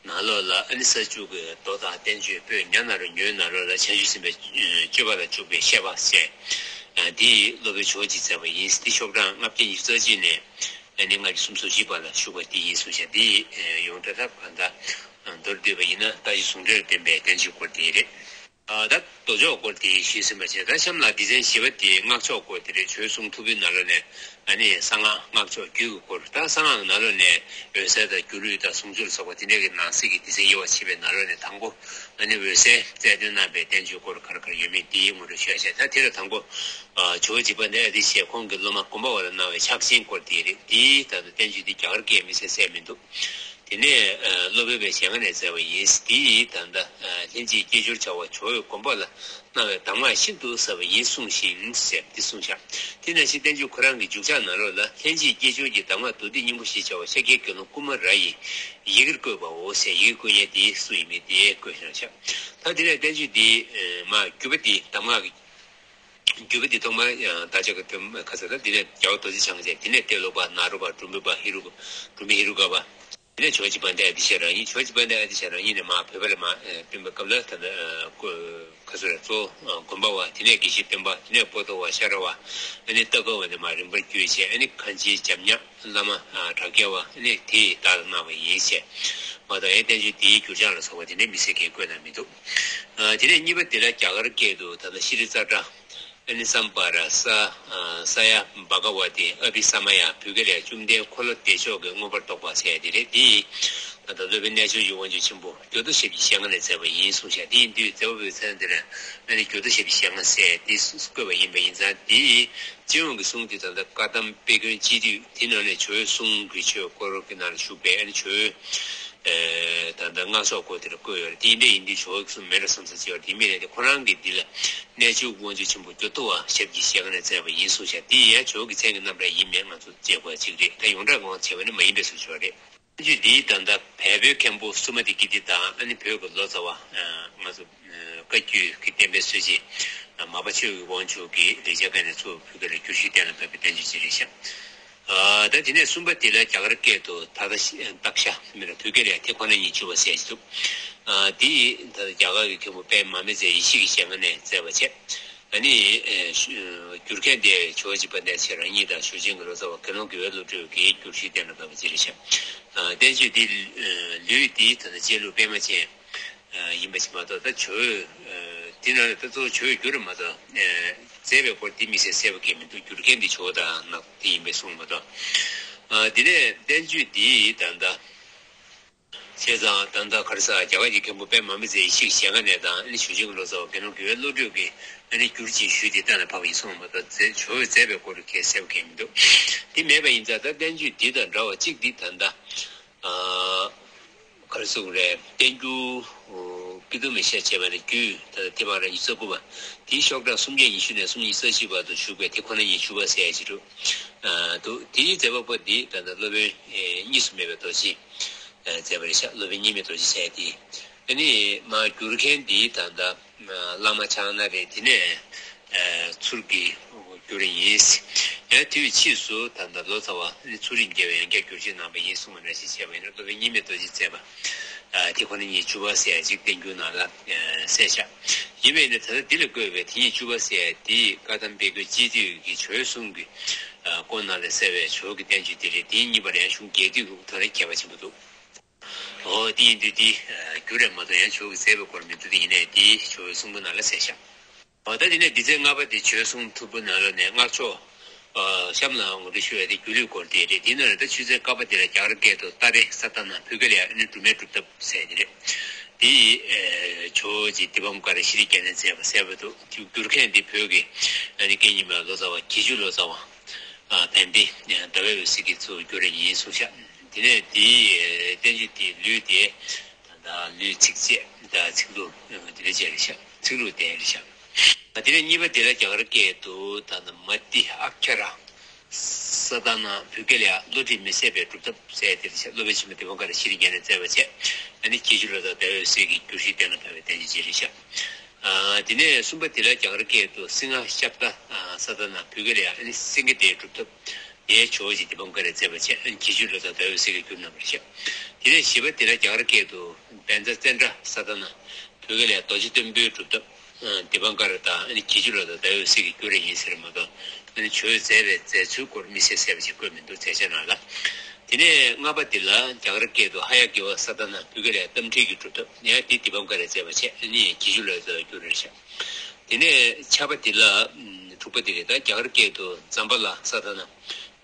ནང་ལོགས་ལ་ཨ་ནི་ས་བཅུ་གི་མདོ་དང་བསྟན་བཅོས་པོད་ཉ་ནཱ་རོ་ཉོན་ནཱ་ལོ་ལ་བྱང་ཆུབ་སེམས་དཔའི་སྤྱོད་པ་ལ་འཇུག་པའི་བཤད་པ་ཟེར། ཨ་འདི་སློབ་དཔོན་ཇོ་བོ་རྗེས་མཛད་པ་ཡིན། འདི་ཤོག་གྲངས་ལྔ་བརྒྱ་ཉི་ཤུ་རྩ་གཅིག་ནས་ཨ་ནི་ལྔ་བརྒྱ་སུམ་ཅུ་སོ་བཞི་བར་ལ་བཞུགས་པ་འདི་ཡིན་གསུངས་ཤག་འདི་ཡོངས་གྲགས་ཐབས་གང་ལྟར་མདོར་བསྡུས་པ་ཡིན་ན་ལྟ་ཞིབ་ཟུང་འབྲེལ་སྟོན་པའི་བསྟན་བཅོས་སྐོར་འདི་རེད། ཨ་ད་མདོ་ཕྱོགས་སྐོར་དེ་ཞུས་ཟིན་པ་བྱས། ད་གཤམ་ལ་སྡེ་ཚན་བཞི་པ་དེ་སྔགས་ཕྱོགས་སྐོར་དེ་རེད། ཇོ་བོའི་གསུང་ཐུབ་པའི་ནང་ལོགས་ནས་ཨ་ནི་གསང་སྔགས་སྔགས་ཕྱོགས་རྒྱུད་ཀྱི་སྐོར། ད་གསང་སྔགས་ཀྱི་ནང་ལོགས་ནས་འོད་གསལ་དང་སྒྱུ་ལུས་དང་ཟུང་འཇུག་ལ་སོགས་པ་དེ་འདྲ་གི་ནང་གསེས་ཀྱི་སྡེ་ཚན་དབྱེ་བ་ཕྱེ་བའི་ནང་ལོགས་ནས་དང་པོ་ཨ་ནི་འོད་གསལ་རྩལ་འདོན་གནང་བའི་བསྟན་བཅོས་སྐོར་ག་རེ་ག་རེ་ཡོད་མེད་དེའི་ངོ་སྤྲོད་ཞུ་ཡ་བྱས། ད་དེ་ལ་དང་པོ་ཨ་ཇོ་བོ་རྗེ་དཔལ་ལྡན་ཨ་ཏི་ཤས་ཁོང་གི་སློབ་མ་སྒོམ་པ་པ་ལ་གནང་བའི་ཕྱག་ཆེན་སྐོར་དེ་རེད། དེའི་ད་དུང་བསྟན་བཅོས་དེ་རྒྱ་གར་སྐད་མི་གསལ་གསལ་མི་འདུག་དེ་ནས་སློབ་དཔོན་པས་ཞལ་སྔ་ནས་མཛད་པ་ཡིན། དེ་ཡིས་ད་ལྟ་ལྷན་ཅིག་སྐྱེས་སྦྱོར་བྱ་བ་ཇོ་བོའི་དགོངས་པ་ལ་གནང་བའི་གདམས་ངག་ཤིན་ཏུ་ཟབ་པ་ཡིན་གསུངས་ཤིང་ཟེར་འདི་གསུངས་ཤག་དེ་ནང་བཞིན་བསྟན་བཅོས་ཁོ་རང་གི་མཇུག་ཆག་ནང་ལོགས་ལ་ལྷན་ཅིག་སྐྱེས་སྦྱོར་གྱི་གདམས་ངག་མདོ་སྡེ་སྙིང་པོ་ཞེས་བྱ་བ་ཤཱཀྱའི་དགེ་སློང་ཀུ་མ་ར་ཡིས་ཡི་གེར་བཀོད་པའོ་ཟེར། ཡི་གེ་བཀོད་མཁན་དེ་སུ་ཡིན་མིན་དེ་བཀོད་གནང་ཤག་ད་དེ་ནས་བསྟན་བཅོས་འདི་མ་བརྒྱུད་པ་འདི་གདམས་ངག་གི་བརྒྱུད་པ་འདི་ཐོག་མར་ཡང་བདག་ཅག་གི་དོན་ཁ་ཚ་ན་འདི་ནས་རྒྱལ་བ་རྡོ་རྗེ་འཆང་བཅས། དེ་ནས་ཏེ་ལོ་པ་ནཱ་རོ་པ་གྲུབ་མི་པ་ཧེ་རུ་གྲུབ་མི་ཧེ་རུ་ཀ་པ། དེ་ནས་ཇོ་བོ་རྗེ་དཔལ་ལྡན་ཨ་ཏི་ཤ་རང་ཉིད། ཇོ་བོ་རྗེ་དཔལ་ལྡན་ཨ་ཏི་ཤ་རང་ཉིད་ནས་མར་བོད་པ་ལ་མར་ཕེབས་པའི་སྐབས་ལ་ད་ལྟ་ཁ་ཚ་ར་གཙོ་བོ་དགོན་པ་བ། དེ་ནས་དགེ་བཤེས་སྟོན་པ། དེ་ནས་པོ་ཏོ་བ་ཤ་ར་བ། ཨ་ནི་སྟག་ཀ་བ་ནས་མར་རིམ་པར་བརྒྱུད་བྱས། ཨ་ནི་གངས་ཅན་འཇམ་དབྱངས་བླ་མ་བྲག་རྒྱ་བ། ཨ་ནི་དེ་ཡིས་བདག་ལ་གནང་བ་ཡིན་ཟེར་མ་གཏོགས། ཡང་བསྟན་བཅོས་འདིའི་འགྱུར་བྱང་ལ་སོགས་པ་དེ་འདྲ་མི་སེར་གྱིས་བཀོད་གནང་མི་འདུག་དེ་ནས་གཉིས་པ་དེ་ལ་རྒྱ་གར་སྐད་དུ་ད་ལྟ་ཤྲཱི་ཙཊ་ཨ་ནི་སམ་བྷ་ར་ས་ས་ཡ་བྷ་ག་ཝ་ཏི་ཨ་བྷི་ས་མ་ཡ། བོད་སྐད་ལ་ཡང་བཅོམ་ལྡན་འཁོར་ལོ་བདེ་མཆོག་གིས་མངོན་པར་རྟོགས་པ་ཟེར་ཡ་དེ་རེད། འདི་ད་ལྟ་སློབ་དཔོན་རྣལ་འབྱོར་གྱི་དབང་ཕྱུག་ཆེན་པོ་མགྱོགས་རྡོར་ཞབས་ཀྱི་ཞལ་སྔ་ནས་མཛད་པ་ཡིན་གསུངས་ཤག་དེ་ཡིན་དུས་མཛད་པ་པོའི་མཚན་དེ་ལ་ཨ་ནི་མགྱོགས་རྡོར་ཞབས་ཀྱི་ཞལ་སྔ་ཟེར་འདི་བཀོད་པ་ཡིན་པ་ཡིན་ཙང་། འདི་སྤྱི་ཡོངས་ཀྱི་གསུང་འདི་ད་ལྟ་བཀའ་གདམས་དཔེ་རྒྱུན་སྤྱི་འཐུས་དེ་ནང་ནས་ཇོ་བོའི་གསུང་གི་ཆོས་སྐོར་གྱི་ནང་ལ་ཞུགས་པའི་ཨ་ནི་ཇོ་བོའི་ད་ལྟ་སྔགས་ཕྱོགས་སྐོར་དེ་ལ་བཀོད་ཡོད་རེད། དེ་འདྲ་ཡིན་དུས་ཇོ་བོའི་གསུང་མིན་འགྲོ་བསམ་ས་ཅིག་ཡོད་རེད། དེ་མིན་ལས་དེ་ཁོ་རང་གིས་འདི་ལ་རྣལ་འབྱོར་དབང་ཕྱུག་ཆེན་པོ་མགྱོགས་རྡོར་བ་ཞབས་ཀྱི་ཞལ་སྔ་ནས་མཛད་པ་ཡིན་གསུངས་ཤག་དེ་ཡང་ཇོ་བོ་གི་མཚན་གྱི་རྣམ་གྲངས་ཡིན་མིན་ང་ཚོ་དཔྱད་དགོས་ཅིག་རེད། ད་ཡོངས་གྲགས་ངོ་བྱས་པ་ནི་མ་ཡིན་པའི་བཟོ་ཆོག་རེད། བསྟན་བཅོས་འདིའི་ད་ལྟ་བལ་པོའི་མཁན་པོ་སུ་མ་ཏི་ཀི་ཏི་དང་། ཨ་ནི་བོད་ཀྱི་ལོ་ཙཱ་བ་ང་ཚོ་བཀའ་བརྒྱུད་ཀྱི་བསྟན་པའི་སྲོལ་འབྱེད་མར་པ་ཆོས་ཀྱི་དབང་ཕྱུག་གིས་ལེགས་སྦྱར་སྐད་ནས་ཚུར་བོད་སྐད་ལ་བསྒྱུར་ཞུས་གཏན་ལ་ཕབ་པའི་བསྟན་བཅོས་ཅིག་རེད་ཤག་ཨ། ད་དེ་ནས་གསུམ་པ་དེ་ལ་རྒྱ་གར་སྐད་དུ་ད་ལྟ་ཤ་ཏག་ཤ་མིན་ལ་བོད་སྐད་ལ་ཡང་དེ་ཁོ་ན་ཉིད་བཅུ་པ་ཟེར་གྱི་འདུག་ཨ། དེ་ཡིས་ད་ལྟ་རྒྱ་གར་གྱི་མཁན་པོ་པདྨ་མི་ཏྲས་ཡེ་ཤེས་ཀྱི་ཞལ་སྔ་ནས་མཛད་པ་བྱས། ཨ་ནི་ཨེ་ཤུ་བསྒྱུར་མཁན་དེ་ཇོ་བོ་རྗེ་དཔལ་ལྡན་ཁྱེད་རང་ཉིད་དང་ཞུ་ཆེན་གྱི་ལོ་ཙཱ་བ་དགེ་སློང་དགེ་བའི་བློ་གྲོས་ཀྱིས་བསྒྱུར་ཞུས་གཏན་ལ་ཕབ་པ་ཅིག་རེད་ཤག་ཨ། བསྟན་བཅོས་འདི་ལུས་འདི་ད་ལྟ་བཅས་ལུགས་པད་མ་ཅན་ཡིན་པ་ཞིག་མ་གཏོགས། ད་ཇོ་བོས་འདི་ནང་ལ་ད་གཙོ་བོ་ཇོ་བོས་བསྒྱུར་མ་གཏོགས་མཛད་པའི་སྐོར་འདི་མི་སེར་གསལ་པོ་གང་མི་འདུག་བསྒྱུར་མཁན་འདི་ཇོ་བོ་དང་ནག་འདི་ཡིན་པས་གསུངས་མ་གཏོགས། ཨ། འདི་ནས་བསྟན་བཅོས་འདི་ད་ལྟ་བྱས་ཙང་ད་ལྟ་ག་རེ་ཟེར། རྒྱ་གར་གྱི་མཁན་པོ་པདྨ་མི་ཏྲས་ཡེ་ཤེས་ཀྱི་ཞལ་སྔ་ནས་དང་། ཨ་ནི་ཞུ་ཆེན་གྱི་ལོ་ཙཱ་བ་དགེ་སློང་དགེ་བའི་བློ་གྲོས་ཀྱིས་ཨ་ནི་བསྒྱུར་ཅིང་ཞུས་ཏེ་གཏན་ལ་ཕབ་པ་ཡིན་གསུངས་མ་གཏོགས། མཛད་ཇོ་བོས་མཛད་པའི་སྐོར་གྱི་གསལ་པོ་གང་མི་འདུག་འདི་མེད་པ་ཡིན་ཙང་ད་བསྟན་བཅོས་འདི་དང་འདྲ་བ་གཅིག་འདི་ད་ལྟ། ཨ། ག་རེ་ཟེར་དགོས་རེད། བསྟན་འགྱུར་ཀུན་ཏུ་མི་ཤ་ཅེས་པ་ནས་བརྒྱུད་ད་ལྟ་ཐེག་པ་ར་ཉི་ཤུ་རྩ་དགུ་པ། དེའི་ཤོག་གྲངས་སུམ་བརྒྱ་ཉི་ཤུ་ནས་སུམ་བརྒྱ་རྩ་གཅིག་བར་དུ་བཞུགས་པའི་དེ་ཁོ་ན་ཉིད་བཅུ་པ་ཟེར་ཡ་ཅིག་འདུག་ཨ། འདུག་དེའི་མཛད་པ་པོ་འདི་ད་ལྟ་སློབ་དཔོན་གཉིས་སུ་མེད་པའི་རྡོ་རྗེས་མཛད་པ་རེད་ཤག་སློབ་དཔོན་གཉིས་མེད་རྡོ་རྗེ་ཟེར་ཡ་དེ། ཨ་ནི་མར་བསྒྱུར་མཁན་འདི་ད་ལྟ་བླ་མ་ཕྱག་ན་རེད། དེ་ནས་ཚུར་གྱི་བསྒྱུར་ཡིན། ཡང་དེའི་ཕྱིས་སུ་ད་ལྟ་ལོ་ཙཱ་བ་ཚུལ་ཁྲིམས་རྒྱལ་བས་ཡང་བསྐྱར་བསྒྱུར་བཅོས་གནང་བ་ཡིན་གསུངས་པ་ནང་བཞིན་བྱས་པ་ཡིན་ན། སློབ་དཔོན་གཉིས་མེད་རྡོ་རྗེས་མཛད་པ་དེ་ཁོ་ན་ཉིད་བཅུ་པ་ཟེར་ཡ་ཅིག་བསྟན་འགྱུར་ནང་ལ་གསལ་བཞག་ཡིན་པས་ན། ད་ལྟ་འདི་ལ་བཀོད་པའི་དེ་ཉིད་བཅུ་པ་ཟེར་ཡ་དེ་བཀའ་གདམས་དཔེ་རྒྱུན་སྤྱི་འཐུས་ཀྱི་ཇོ་བོའི་གསུང་གི་སྐོར་ནང་ལ་གསལ་བའི་ཇོ་བོ་གི་བསྟན་བཅོས་དེ་རེད། དེ་གཉིས་བར་ཡང་གཞུང་རྒྱས་བསྡུས་ཀྱི་དོན་ལ་ཁྱད་པར་ཆེན་པོ་འདུག་འོ། དེ་ཡིན་དུས་འདི་བསྒྱུར་རེད་མ་གཏོགས་ཡང་ཇོ་བོ་གིས་མཛད་པའི་སྐོར་མི་འདུག་དེ་ཡིན་ནའི་འདི་ཇོ་བོའི་གསུང་འབུམ་ནང་ལ་གསལ་བཞག་འོ། ད་དེ་ནས་འདི་ཚན་ལྔ་པ་དེ་ཇོ་བོའི་གསུང་ཐུབ་པ་ནང་ལོགས་ནས་སྔགས་ཕྱོགས་གཤམ་ལ་ངོ་སྤྲོད་ཞུ་བའི་དེ་སྒྱུ་ལུས་སྐོར་དེ་རེད། དེའི་ནང་ལ་ད་ཆོས་ཚན་ཀ་པ་དེ་ལ་རྒྱ་གར་སྐད་དུ་ཏཱ་རེ་ས་ཏཱ་ན། བོད་སྐད་ལ་ཡང་ཨ་ནི་སྒྲུབ་མེད་སྒྲུབ་ཐབས་ཟེར་དེ་རེད། དེ་ཡི་ཇོ་བོ་རྗེ་དཱི་པཾ་ཀ་ར་ཤྲཱི་ཀ་ནས་མཛད་པ་ཟེར་བ་འདུག་དེ་བསྒྱུར་མཁན་དེ་བོད་ཀྱི་ཨ་ནི་སྐད་རྙིང་མ་ལོ་ཙཱ་བ་དགེ་བཅུ་ལོ་ཙཱ་བ་བན་དེ་ཟླ་བའི་འོད་ཟེར་གྱིས་ཚུར་བསྒྱུར་ཡིན་གསུངས་ཤག་དེ་ནས་དེའི་བསྟན་བཅོས་དེའི་ལུས་དེ་ད་ལུས་ཚིགས་བཅད་དང་ཚིག་ལྷུག་དེ་འདྲ་བཅས་རེད་ཤག་ཚིག་ལྷུག་དེ་རེད་ཤག་དེ་ནས་གཉིས་པ་དེ་ལ་རྒྱ་གར་སྐད་དུ་ད་ནི་མ་ཏི་ཨ་ཁྱ་ར་ས་ཏཱ་ན། བོད་སྐད་ལ་ཡང་བློ་གྲོས་མི་ཟད་པའི་སྒྲུབ་ཐབས་ཟེར་དེ་རེད་ཤག་སློབ་དཔོན་ཆེན་པོ་དཱི་པཾ་ཀ་ར་ཤྲཱི་ཀ་ནས་མཛད་པ་བྱས། ཨ་ནི་དགེ་བཅུ་ལོ་ཙཱ་བ་ཟླ་བའི་འོད་ཟེར་གྱིས་བསྒྱུར་ཞུས་གཏན་ལ་ཕབ་པའི་བསྟན་བཅོས་ཅིག་རེད་ཤག་ཨ། དེ་ནས་གསུམ་པ་དེ་ལ་རྒྱ་གར་སྐད་དུ་སིང་ཧ་ཤབྡ་ས་ཏཱ་ན། བོད་སྐད་ལ་ཡང་ཨ་ནི་སེང་གེ་སྡེའི་སྒྲུབ་ཐབས། དེའི་ཇོ་བོ་རྗེ་དཱི་པཾ་ཀ་རས་མཛད་པ་བྱས། ཨ་ནི་དགེ་བཅུ་ལོ་ཙཱ་བ་ཟླ་བའི་འོད་ཟེར་གྱིས་བསྒྱུར་གནང་བ་རེད་ཤག་དེ་ནས་བཞི་པ་དེ་ལ་རྒྱ་གར་སྐད་དུ་བཛྲ་ཙནྡྲ་ས་ཏཱ་ན། བོད་སྐད་ལ་ཡང་རྡོ་རྗེ་སྟོན་པའི་སྒྲུབ་ཐབས། ཨ། དཱི་པཾ་ཀ་ར་དང་ཨ་ནི་དགེ་བཅུ་ལོ་ཙཱ་བ་ཟླ་བའི་འོད་ཟེར་གྱིས་བསྒྱུར་བ་ཡིན་ཟེར་མ་གཏོགས། ཨ་ནི་ཇོ་བོས་མཛད་པའི་མཛད་ཚུལ་སྐོར་དམིགས་བསལ་གསལ་བ་ཞིག་བཀོད་མི་འདུག་མཛད་བྱ་ནང་ལ། དེ་ནས་ལྔ་པ་འདི་ལ་རྒྱ་གར་སྐད་དུ་ཧ་ཡ་གི་ཝ་ས་ཏཱ་ན། བོད་སྐད་ལ་ཡང་རྟ་མགྲིན་གྱི་སྒྲུབ་ཐབས། ཡང་དེ་དཱི་པཾ་ཀ་རས་མཛད་པ་བྱས། ཨ་ནི་དགེ་བཅུ་ལོ་ཙཱ་བ་བསྒྱུར་བ་རེད་ཤག་དེ་ནས་ཆ་པ་འདི་ལ། ཨམ། དྲུག་པ་འདི་རེད། ད་རྒྱ་གར་སྐད་དུ་ཛམ་བྷ་ལ་ས་ཏཱ་ན།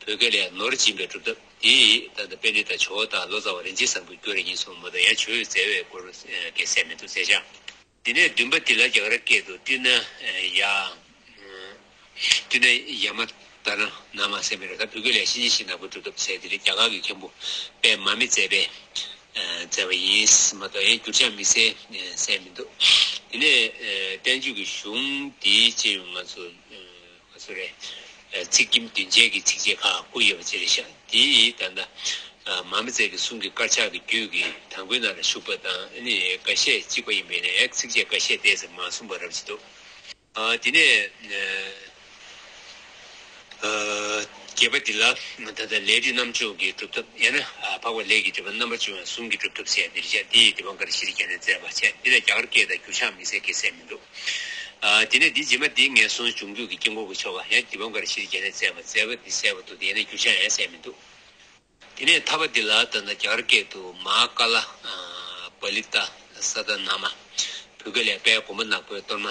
བོད་སྐད་ལ་ཡང་ནོར་སྦྱིན་པའི་སྒྲུབ་ཐབས། དེ་ད་ལྟ་པཎྜི་ཏ་ཇོ་བོ་དང་ལོ་ཙཱ་བ་རིན་ཆེན་བཟང་པོས་བསྒྱུར་བ་ཡིན་གསུངས་མ་གཏོགས་ཡང་ཇོ་བོས་མཛད་པའི་སྐོར་གྱི་གསལ་མི་འདུག་མཛད་བྱ། དེ་ནས་བདུན་པ་འདི་ལ་རྒྱ་གར་སྐད་དུ་ཏི་ན་ཡ། ཏི་ན་ཡ་མ་ཏཱ་ར་ན་མ་ཟེར་མི་རེད། ད་བོད་སྐད་ལ་གཤིན་རྗེ་གཤེད་ནག་པོའི་སྒྲུབ་ཐབས་ཟེར་དེ་རེད། རྒྱ་གར་གྱི་མཁན་པོ་པདྨ་མི་མཛད་པས། མཛད་པ་ཡིན་མ་གཏོགས་ཡང་འགྱུར་བྱང་དམིགས་བསལ་གསལ་མི་འདུག་དེ་ནས་བསྟན་བཅོས་ཀྱི་གཞུང་འདིའི་སྤྱི་ཡོངས་ང་ཚོ་ང་ཚོ་རེད། ཚིག་རྒྱན་བདུན་ཅན་གྱི་ཚིགས་བཅད་ཁག་དགུ་ཡོད་པ་ཅིག་རེད་ཤག་དེའི་ད་ལྟ་མ་མི་ཚད་ཀྱི་གསུང་གི་དཀར་ཆག་གི་རྒྱུད་ཀྱི་དང་པོའི་ནང་ལ་བཞུགས་པ་དང་ཨ་ནི་འགའ་ཤས་གཅིག་པ་ཡིན་པས་ནས་ཚིགས་བཅད་འགའ་ཤས་ཏོག་ཙམ་མ་གསུངས་པ་རབ་ཅིག་འདུག་དེ་ནས་བརྒྱད་པ་འདི་ལ་ད་ལྟ་ལས་རིགས་རྣམ་འཇོག་གི་སྒྲུབ་ཐབས་ཡང་ན་འཕགས་པ་ལས་ཀྱི་སྒྲུབ་པ་རྣམ་པར་འབྱུང་བའི་གཟུངས་ཀྱི་སྒྲུབ་ཐབས་ཟེར་འདི་རེད་ཤག་འདི་ཡི་དི་པཾ་ཀར་ཤྲཱི་རྒྱ་ནས་མཛད་པ་བྱས། འདི་ལ་རྒྱ་གར་སྐད་དང་འགྱུར་བྱང་དམིགས་བསལ་གྱི་གསལ་མི་འདུག་དེ་ནས་འདི་རྗེས་མ་འདི་ངན་སོང་འབྱུང་འགྱུར་གྱི་དཀྱིལ་འཁོར་གྱི་ཆོ་ག་ཡང་དི་པཾ་ཀར་ཤྲཱི་རྒྱ་ནས་མཛད་པ་མཛད་པ་འདི་གསལ་པོ་འདུག་དེ་ཡང་ན་འགྱུར་བྱང་ཡང་གསལ་མི་འདུག་དེ་ནས་ཐ་པ་འདི་ལ་ད་ལྟ་རྒྱ་གར་སྐད་དུ་མ་ཀ་ལ་པ་ལི་ཏ་ས་ཏ་ན་མ། བོད་སྐད་ལ་དཔལ་མགོན་པོ་ནག་པོའི་གཏོར་མ།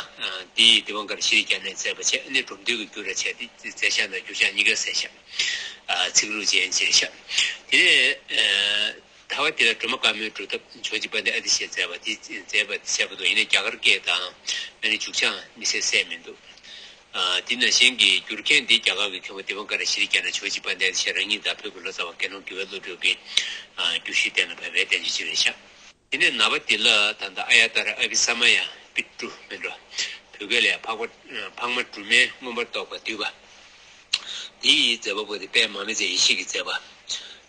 འདི་ཡི་དི་པཾ་ཀར་ཤྲཱི་རྒྱ་ནས་མཛད་པ་བྱས་ཨ་ནི་འབྲོམ་སྟོན་གྱི་རྒྱུད་ལ་བྱས་ཏེ་མཛད་བྱ་དང་འགྱུར་བྱང་གཉིས་ཀ་གསལ་བྱ། ཚིག་ལྷུག་ཅན་ཅེས་བྱ། དེ་ནས་ཐ་པ་དེ་ལ་སྒྲོལ་མ་དཀར་མོའི་སྒྲུབ་ཐབས་ཇོ་བོ་རྗེ་དཔལ་ལྡན་ཨ་ཏི་ཤས་མཛད་པ་དེ་མཛད་པ་དེ་བྱས་པ་དང་ཡིན་ན་རྒྱ་གར་སྐད་དང་ཨ་ནི་འཇུག་བྱང་དམིགས་བསལ་གསལ་མི་འདུག་དེ་ནང་བཞིན་གྱི་བསྒྱུར་མཁན་འདི་རྒྱ་གར་གྱི་མཁན་པོ་དི་པཾ་ཀར་ཤྲཱི་རྒྱ་ནག་ཇོ་བོ་རྗེ་དཔལ་ལྡན་ཨ་ཏི་ཤ་རང་ཉིད་དང་བོད་ཀྱི་ལོ་ཙཱ་བ་དགེ་སློང་དགེ་བའི་བློ་གྲོས་ཀྱི་བསྒྱུར་ཞུས་གཏན་ལ་ཕབ་པའི་བསྟན་བཅོས་ཅིག་རེད་ཤག་དེ་ནས་ན་པ་འདི་ལ་ད་ལྟ་ཨ་ཡ་ཏཱ་ར་ཨ་བྷི་ས་མ་ཡ་པི་ཀྲུ་མིན་འགྲོ། བོད་སྐད་ལ་ཡང་འཕགས་པ་འཕགས་མ་སྒྲོལ་མས་མངོན་པར་རྟོགས་པ་བསྡུས་པ། འདི་ཡི་མཛད་པ་པོ་དེ་དཔལ་མ་མི་མཛད་ཡེ་ཤེས་ཀྱིས་མཛད་པ།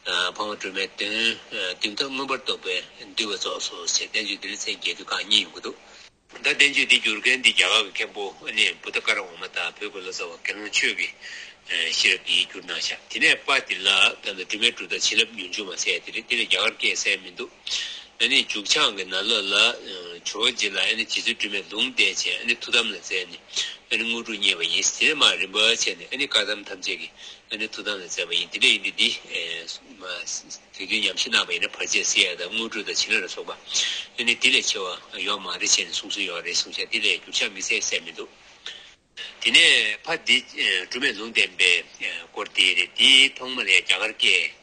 འཕགས་མ་སྒྲོལ་མའི་དོན་བདུན་ཐབས་མངོན་པར་རྟོགས་པས་བསྡུས་པ་རྫོགས་སོ་ཞེས་བསྟན་བཅོས་འདི་ལ་མཚན་བརྒྱད་བསྡུས་ཁག་གཉིས་ཡོང་གི་འདུག་ད་བསྟན་བཅོས་འདི་བསྒྱུར་མཁན་འདི་རྒྱ་གར་གྱི་མཁན་པོ་ཨ་ནི་བུདྡྷ་ཀ་ར་འོག་མ་དང་བོད་ཀྱི་ལོ་ཙཱ་བ་དགེ་སློང་ཆོས་ཀྱི་ཤེས་རབ་ཀྱིས་བསྒྱུར་གནང་བཞག་དེ་ནས་པ་འདི་ལ་ད་ལྟ་སྒྲོལ་མའི་སྒྲུབ་ཐབས་བྱིན་རླབས་ཉུང་འཇུག་མ་ཟེར་དེ་རེད། དེ་ལ་རྒྱ་གར་སྐད་གསལ་མི་འདུག་ཨ་ནི་འཇུག་བྱང་གི་ནང་ལོགས་ལ་ཇོ་བོ་རྗེ་ལ་ཨ་ནི་རྗེ་བཙུན་སྒྲོལ་མས་ལུང་བསྟན་བྱས་ཨ་ནི་ཐུགས་དམ་ལ་མཛད་ནས་ཨ་ནི་དངོས་གྲུབ་བརྙེས་པ་ཡིན། དེ་ནས་མར་རིམ་པ་བྱས་ནས་ཨ་ནི་བཀའ་གདམས་ཐམས་ཅད་ཀྱི་ཨ་ནི་ཐུགས་དམ་ལ་མཛད་པ་ཡིན། དེ་འདྲ་ཡིན་དུས་འདི་དུས་མཐུན་ཉམས་ཞིབ་གནང་བ་ཡིན་ན་བར་ཆད་སེལ་ཡ་དང་དངོས་གྲུབ་དང་བྱིན་རླབས་ལ་སོགས་པ་ཨ་ནི་འདི་ལས་ཆེ་བ་ཡོད་མ་རེད་ཅེས་ནས་གསུངས་སྲོལ་ཡོད་རེད་གསུངས་ཤག་དེ་ལས་འགྱུར་བྱང་དམིགས་བསལ་གསལ་མི་འདུག་དེ་ནས་ཕ་འདི་སྒྲོལ་མས་ལུང་བསྟན་པའི་སྐོར་དེ་རེད། དེའི་ཐོག་མ་ལ་ཡང་རྒྱ་གར་སྐད་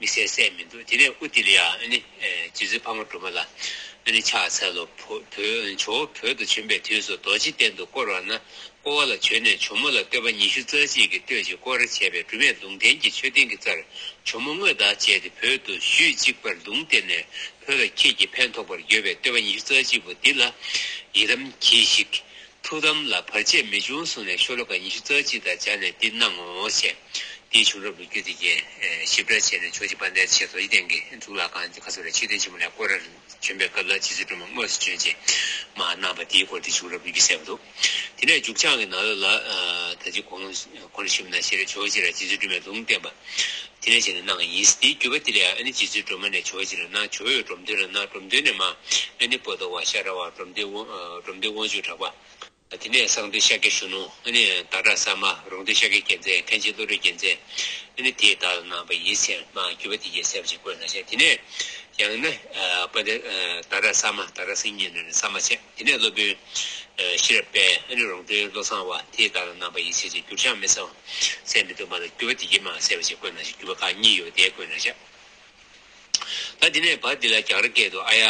དམིགས་བསལ་གསལ་མི་འདུག་དེ་ནས་དབུ་དེ་ལ་ཡང་ཨ་ནི་རྗེ་བཙུན་འཕགས་མ་སྒྲོལ་མ་ལ་ཨ་ནི་ཕྱག་འཚལ་ལོ། བོད་ཇོ་བོ་བོད་དུ་བྱོན་པའི་དུས་སུ་རྡོ་རྗེ་གདན་དུ་བསྐོར་བ་ན། བསྐོར་བ་ལ་བྱོན་ནས་ཇོ་མོ་ལ་བསྟོད་པ་ཉི་ཤུ་རྩ་གཅིག་གིས་བསྟོད་ཅིང་བསྐོར་བྱས་པས་སྒྲོལ་མས་ལུང་བསྟན་གྱི་མཆོད་རྟེན་གྱི་རྩར་ཇོ་མོ་བསྔོས་དང་བཅས་ཏེ་བོད་དུ་བཞུད་ཅིག་པར་ལུང་བསྟན་ནས་བོད་ལ་ཁྱེད་ཀྱིས་ཕན་ཐོགས་པར་འགྱུར་བའི་བསྟོད་པ་ཉི་ཤུ་རྩ་གཅིག་པོ་འདི་ལ་ཡི་དམ་གྱིས་ཤིག་ཐུགས་དམ་ལ་བར་ཆད་མི་འབྱུང་གསུངས་ནས་ཤོ་ལོ་ཀ་ཉི་ཤུ་རྩ་གཅིག་དང་སྦྱར་ནས་འདི་གནང་ངོ་ཞེས་དེའི་བྱུང་རབས་ལོ་རྒྱུས་དེ་གའི་ཞིབ་ཕྲ་བྱས་ནས་ཇོ་བོ་རྗེ་དཔལ་ལྡན་ཞེས་རྡོ་རྗེ་གདན་གྱི་གཙུག་ལག་ཁང་གི་ཁ་སོ་རེ་མཆོད་རྟེན་ཆེན་མོ་ལ་བསྐོར་ར་བྱོན་པའི་སྐབས་ལ་རྗེ་བཙུན་སྒྲོལ་མ་དངོས་སུ་བྱོན་ཅིང་མར་གནང་བ་དེའི་སྐོར་དེ་བྱུང་རབས་ལོ་རྒྱུས་གསལ་པོ་འདུག་དེ་ནས་མཇུག་བྱང་གི་ནང་ལོགས་ལ་ད་ཅི་གོང་གོང་ཞུས་པ་ནང་བཞིན་རེད། ཇོ་བོ་རྗེ་ལ་རྗེ་བཙུན་སྒྲོལ་མས་ལུང་བསྟན་པ་དེ་ནས་བྱས་ནས་གནང་བ་ཡིན། དེའི་བརྒྱུད་པ་དེ་ལ་ཡང་ཨ་ནི་རྗེ་བཙུན་སྒྲོལ་མ་ནས་ཇོ་བོ་རྗེ་ལ་གནང་། ཇོ་བོས་འབྲོམ་སྟོན་ལ་གནང་། འབྲོམ་སྟོན་ནས་མར་ཨ་ནི་པོ་ཏོ་བ་ཤ་ར་བ་འབྲོམ་སྟོན་དབང་འབྲོམ་སྟོན་དབང་ཕྱུག་གྲགས་པ། དེ་ནས་གསང་སྟེ་ཤཱཀྱ་གཞོན་ནུ། ཨ་ནི་ཟླ་གྲགས་ས་མ། རོང་སྟེ་ཤཱཀྱ་རྒྱལ་མཚན། མཁན་ཆེན་བློ་གྲོས་རྒྱལ་མཚན། ཨ་ནི་དེས་བདག་ལ་གནང་བ་ཡིན་ཟེར་མར་བརྒྱུད་པ་དེ་གའི་གསལ་པོ་ཞིག་བཀོད་གནང་ཤག་དེ་ནས་ཡང་ན་དཔལ་ལྡན་ཟླ་གྲགས་ས་མ། ཟླ་གྲགས་སེང་གེ་ནས་ས་མ་བྱས། དེ་ནས་སློབ་དཔོན་ཤེས་རབ་དཔལ། ཨ་ནི་རོང་སྟོན་བློ་བཟང་བ། དེས་བདག་ལ་གནང་བ་ཡིན་ཟེར་ཅིག་འགྱུར་བྱང་མི་གསལ་བ་གསལ་མི་འདུག་མ་གཏོགས་བརྒྱུད་པ་དེ་གའི་མར་གསལ་པོ་ཞིག་བཀོད་གནང་ཤག་བརྒྱུད་པ་ཁག་གཉིས་ཡོད་པ་དེ་བཀོད་གནང་ཤག་ད་དེ་ནས་བར་འདི་ལ་རྒྱ་གར་སྐད་དུ་ཨ་ཡ།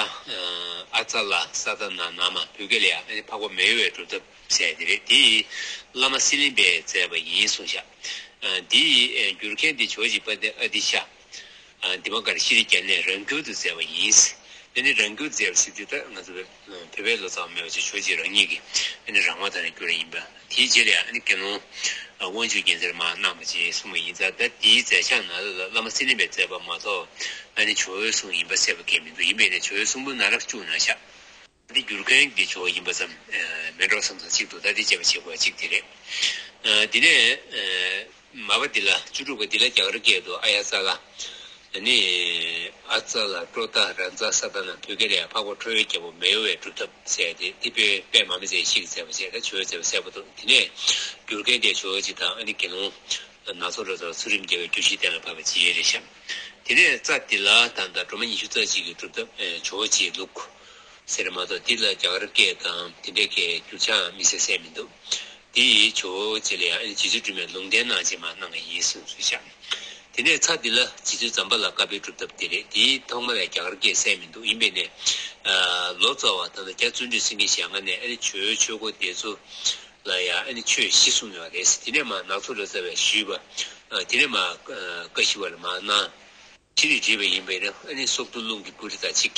ཨ་ཙ་ལ་ས་ཏ་ན་ན་མ། བོད་སྐད་ལ་ཡང་ཨ་ནི་འཕགས་པ་མི་གཡོ་བའི་སྒྲུབ་ཐབས་ཟེར་དེ་རེད། དེ་བླ་མ་སི་ལིང་པས་མཛད་པ་ཡིན་གསུངས་ཤག་འདི་ཡི་བསྒྱུར་མཁན་དེ་ཇོ་བོ་རྗེ་དཔལ་ལྡན་ཨ་ཏི་ཤ། དི་པཾ་ཀར་ཤྲཱི་རྒྱ་ནས་རང་བསྒྱུར་དུ་མཛད་པ་ཡིན། ཨ་ནི་རང་བསྒྱུར་མཛད་པ་ཟེར་དུས་ད་ང་ཚོ་བོད་པའི་ལོ་ཙཱ་བ་མེད་པ་ཅིག་ཇོ་བོ་རྗེ་རང་ཉིད་ཀྱིས་ཨ་ནི་རང་དབང་དང་བསྒྱུར་བ་ཡིན་པ། དེའི་རྗེས་ལ་ཡང་ཨ་ནི་དགེ་སློང་དབང་ཕྱུག་རྒྱལ་མཚན་མར་གནང་བ་ཅེས་གསུངས་པ་ཡིན་ཙང་། ད་དེའི་མཛད་བྱ་ནང་ལ་བླ་མ་སི་ལིང་པས་མཛད་པ་མ་གཏོགས་ཨ་ནི་ཇོ་བོའི་གསུང་ཡིན་པ་གསལ་པོ་གང་ཡང་མི་འདུག་ཡིན་པས་ན་ཇོ་བོའི་གསུང་འབུམ་ནང་ལ་བཅུག་གནང་ཤག་འདི་བསྒྱུར་མཁན་གྱི་ཇོ་བོ་ཡིན་པ་ཙམ་མེད་འགྲོ་བསམ་ཙང་གཅིག་འདུག་ད་འདི་དཔྱད་པ་བྱེད་དགོས་གཅིག་དེ་རེད། འདི་ནས་མ་པ་འདི་ལ་བཅུ་དྲུག་པ་འདི་ལ་རྒྱ་གར་སྐད་དུ་ཨ་ཡ་ཙ་ལ། ནི། ཨ་ཙ་ལ་ཀྲོ་ཏ་ར་ཛ་ས་ཏ་ན། བོད་སྐད་ལ་ཡང་འཕགས་པ་ཁྲོ་བོའི་རྒྱལ་པོ་མི་གཡོ་བའི་སྒྲུབ་ཐབས་ཟེར་ཏེ་འདི་དཔེ་དཔལ་མ་མི་མཛད་ཡེ་ཤེས་ཀྱིས་མཛད་པ་བྱས་ད་ཇོ་བོས་མཛད་པ་གསལ་པོ་འདུག་དེ་ནས་བསྒྱུར་མཁན་དེ་ཇོ་བོ་རྗེ་དང་ཨ་ནི་དགེ་སློང་ནག་ཚོ་ར་ཙ་བ་ཚུལ་ཁྲིམས་རྒྱལ་བའི་བསྒྱུར་ཞུས་གཏན་ལ་ཕབ་པ་ཅི་ཡོད་རེད་ཤག་དེ་ནས་རྩ་འདི་ལ་ད་ལྟ་སྒྲོལ་མ་ཉི་ཤུ་རྩ་གཅིག་གི་སྒྲུབ་ཐབས་ཇོ་བོ་རྗེའི་ལུགས་ཟེར་མ་གཏོགས་འདི་ལ་རྒྱ་གར་སྐད་དང་དེ་འདྲའི་སྐད་བསྒྱུར་བྱ་དམིགས་བསལ་གསལ་མི་འདུག་དེ་ཡིས་ཇོ་བོ་རྗེ་ལ་ཡང་རྗེ་བཙུན་སྒྲོལ་མས་ལུང་བསྟན་གནང་རྗེས་མར་གནང་བ་ཡིན་གསུངས་སོ་ཤག་དེ་ནས་ཚ་འདི་ལ་རྗེ་བཙུན་ཛམ་བྷ་ལ་བཀའ་པོད་སྒྲུབ་ཐབས་དེ་རེད། དེའི་ཐོག་མ་ལ་རྒྱ་གར་སྐད་གསལ་མི་འདུག་ཡིན་པས་ནས་ལོ་ཙཱ་བ་ད་ལྟ་རྒྱ་བརྩོན་འགྲུས་སེང་གེ་ཞལ་སྔ་ནས་ཨ་ནི་ཇོ་བོའི་ཆོས་སྐོར་དེ་ཚོ་ལ་ཡང་ཨ་ནི་ཆོས་བཞི་གསུངས་ཡོད་རེད། དེ་ནས་མར་ནག་ཚོ་ར་ཙ་བས་ཞུས་པ། དེ་ནས་མར་བཀའ་བཞི་པ་ལ་མར་གནང་། ཅི་རིགས་བྲིས་པ་ཡིན་པས་ན། ཨ་ནི་སྲོག་ཏུ་རླུང་གི་སྤུ་རིས་དང་གཅིག་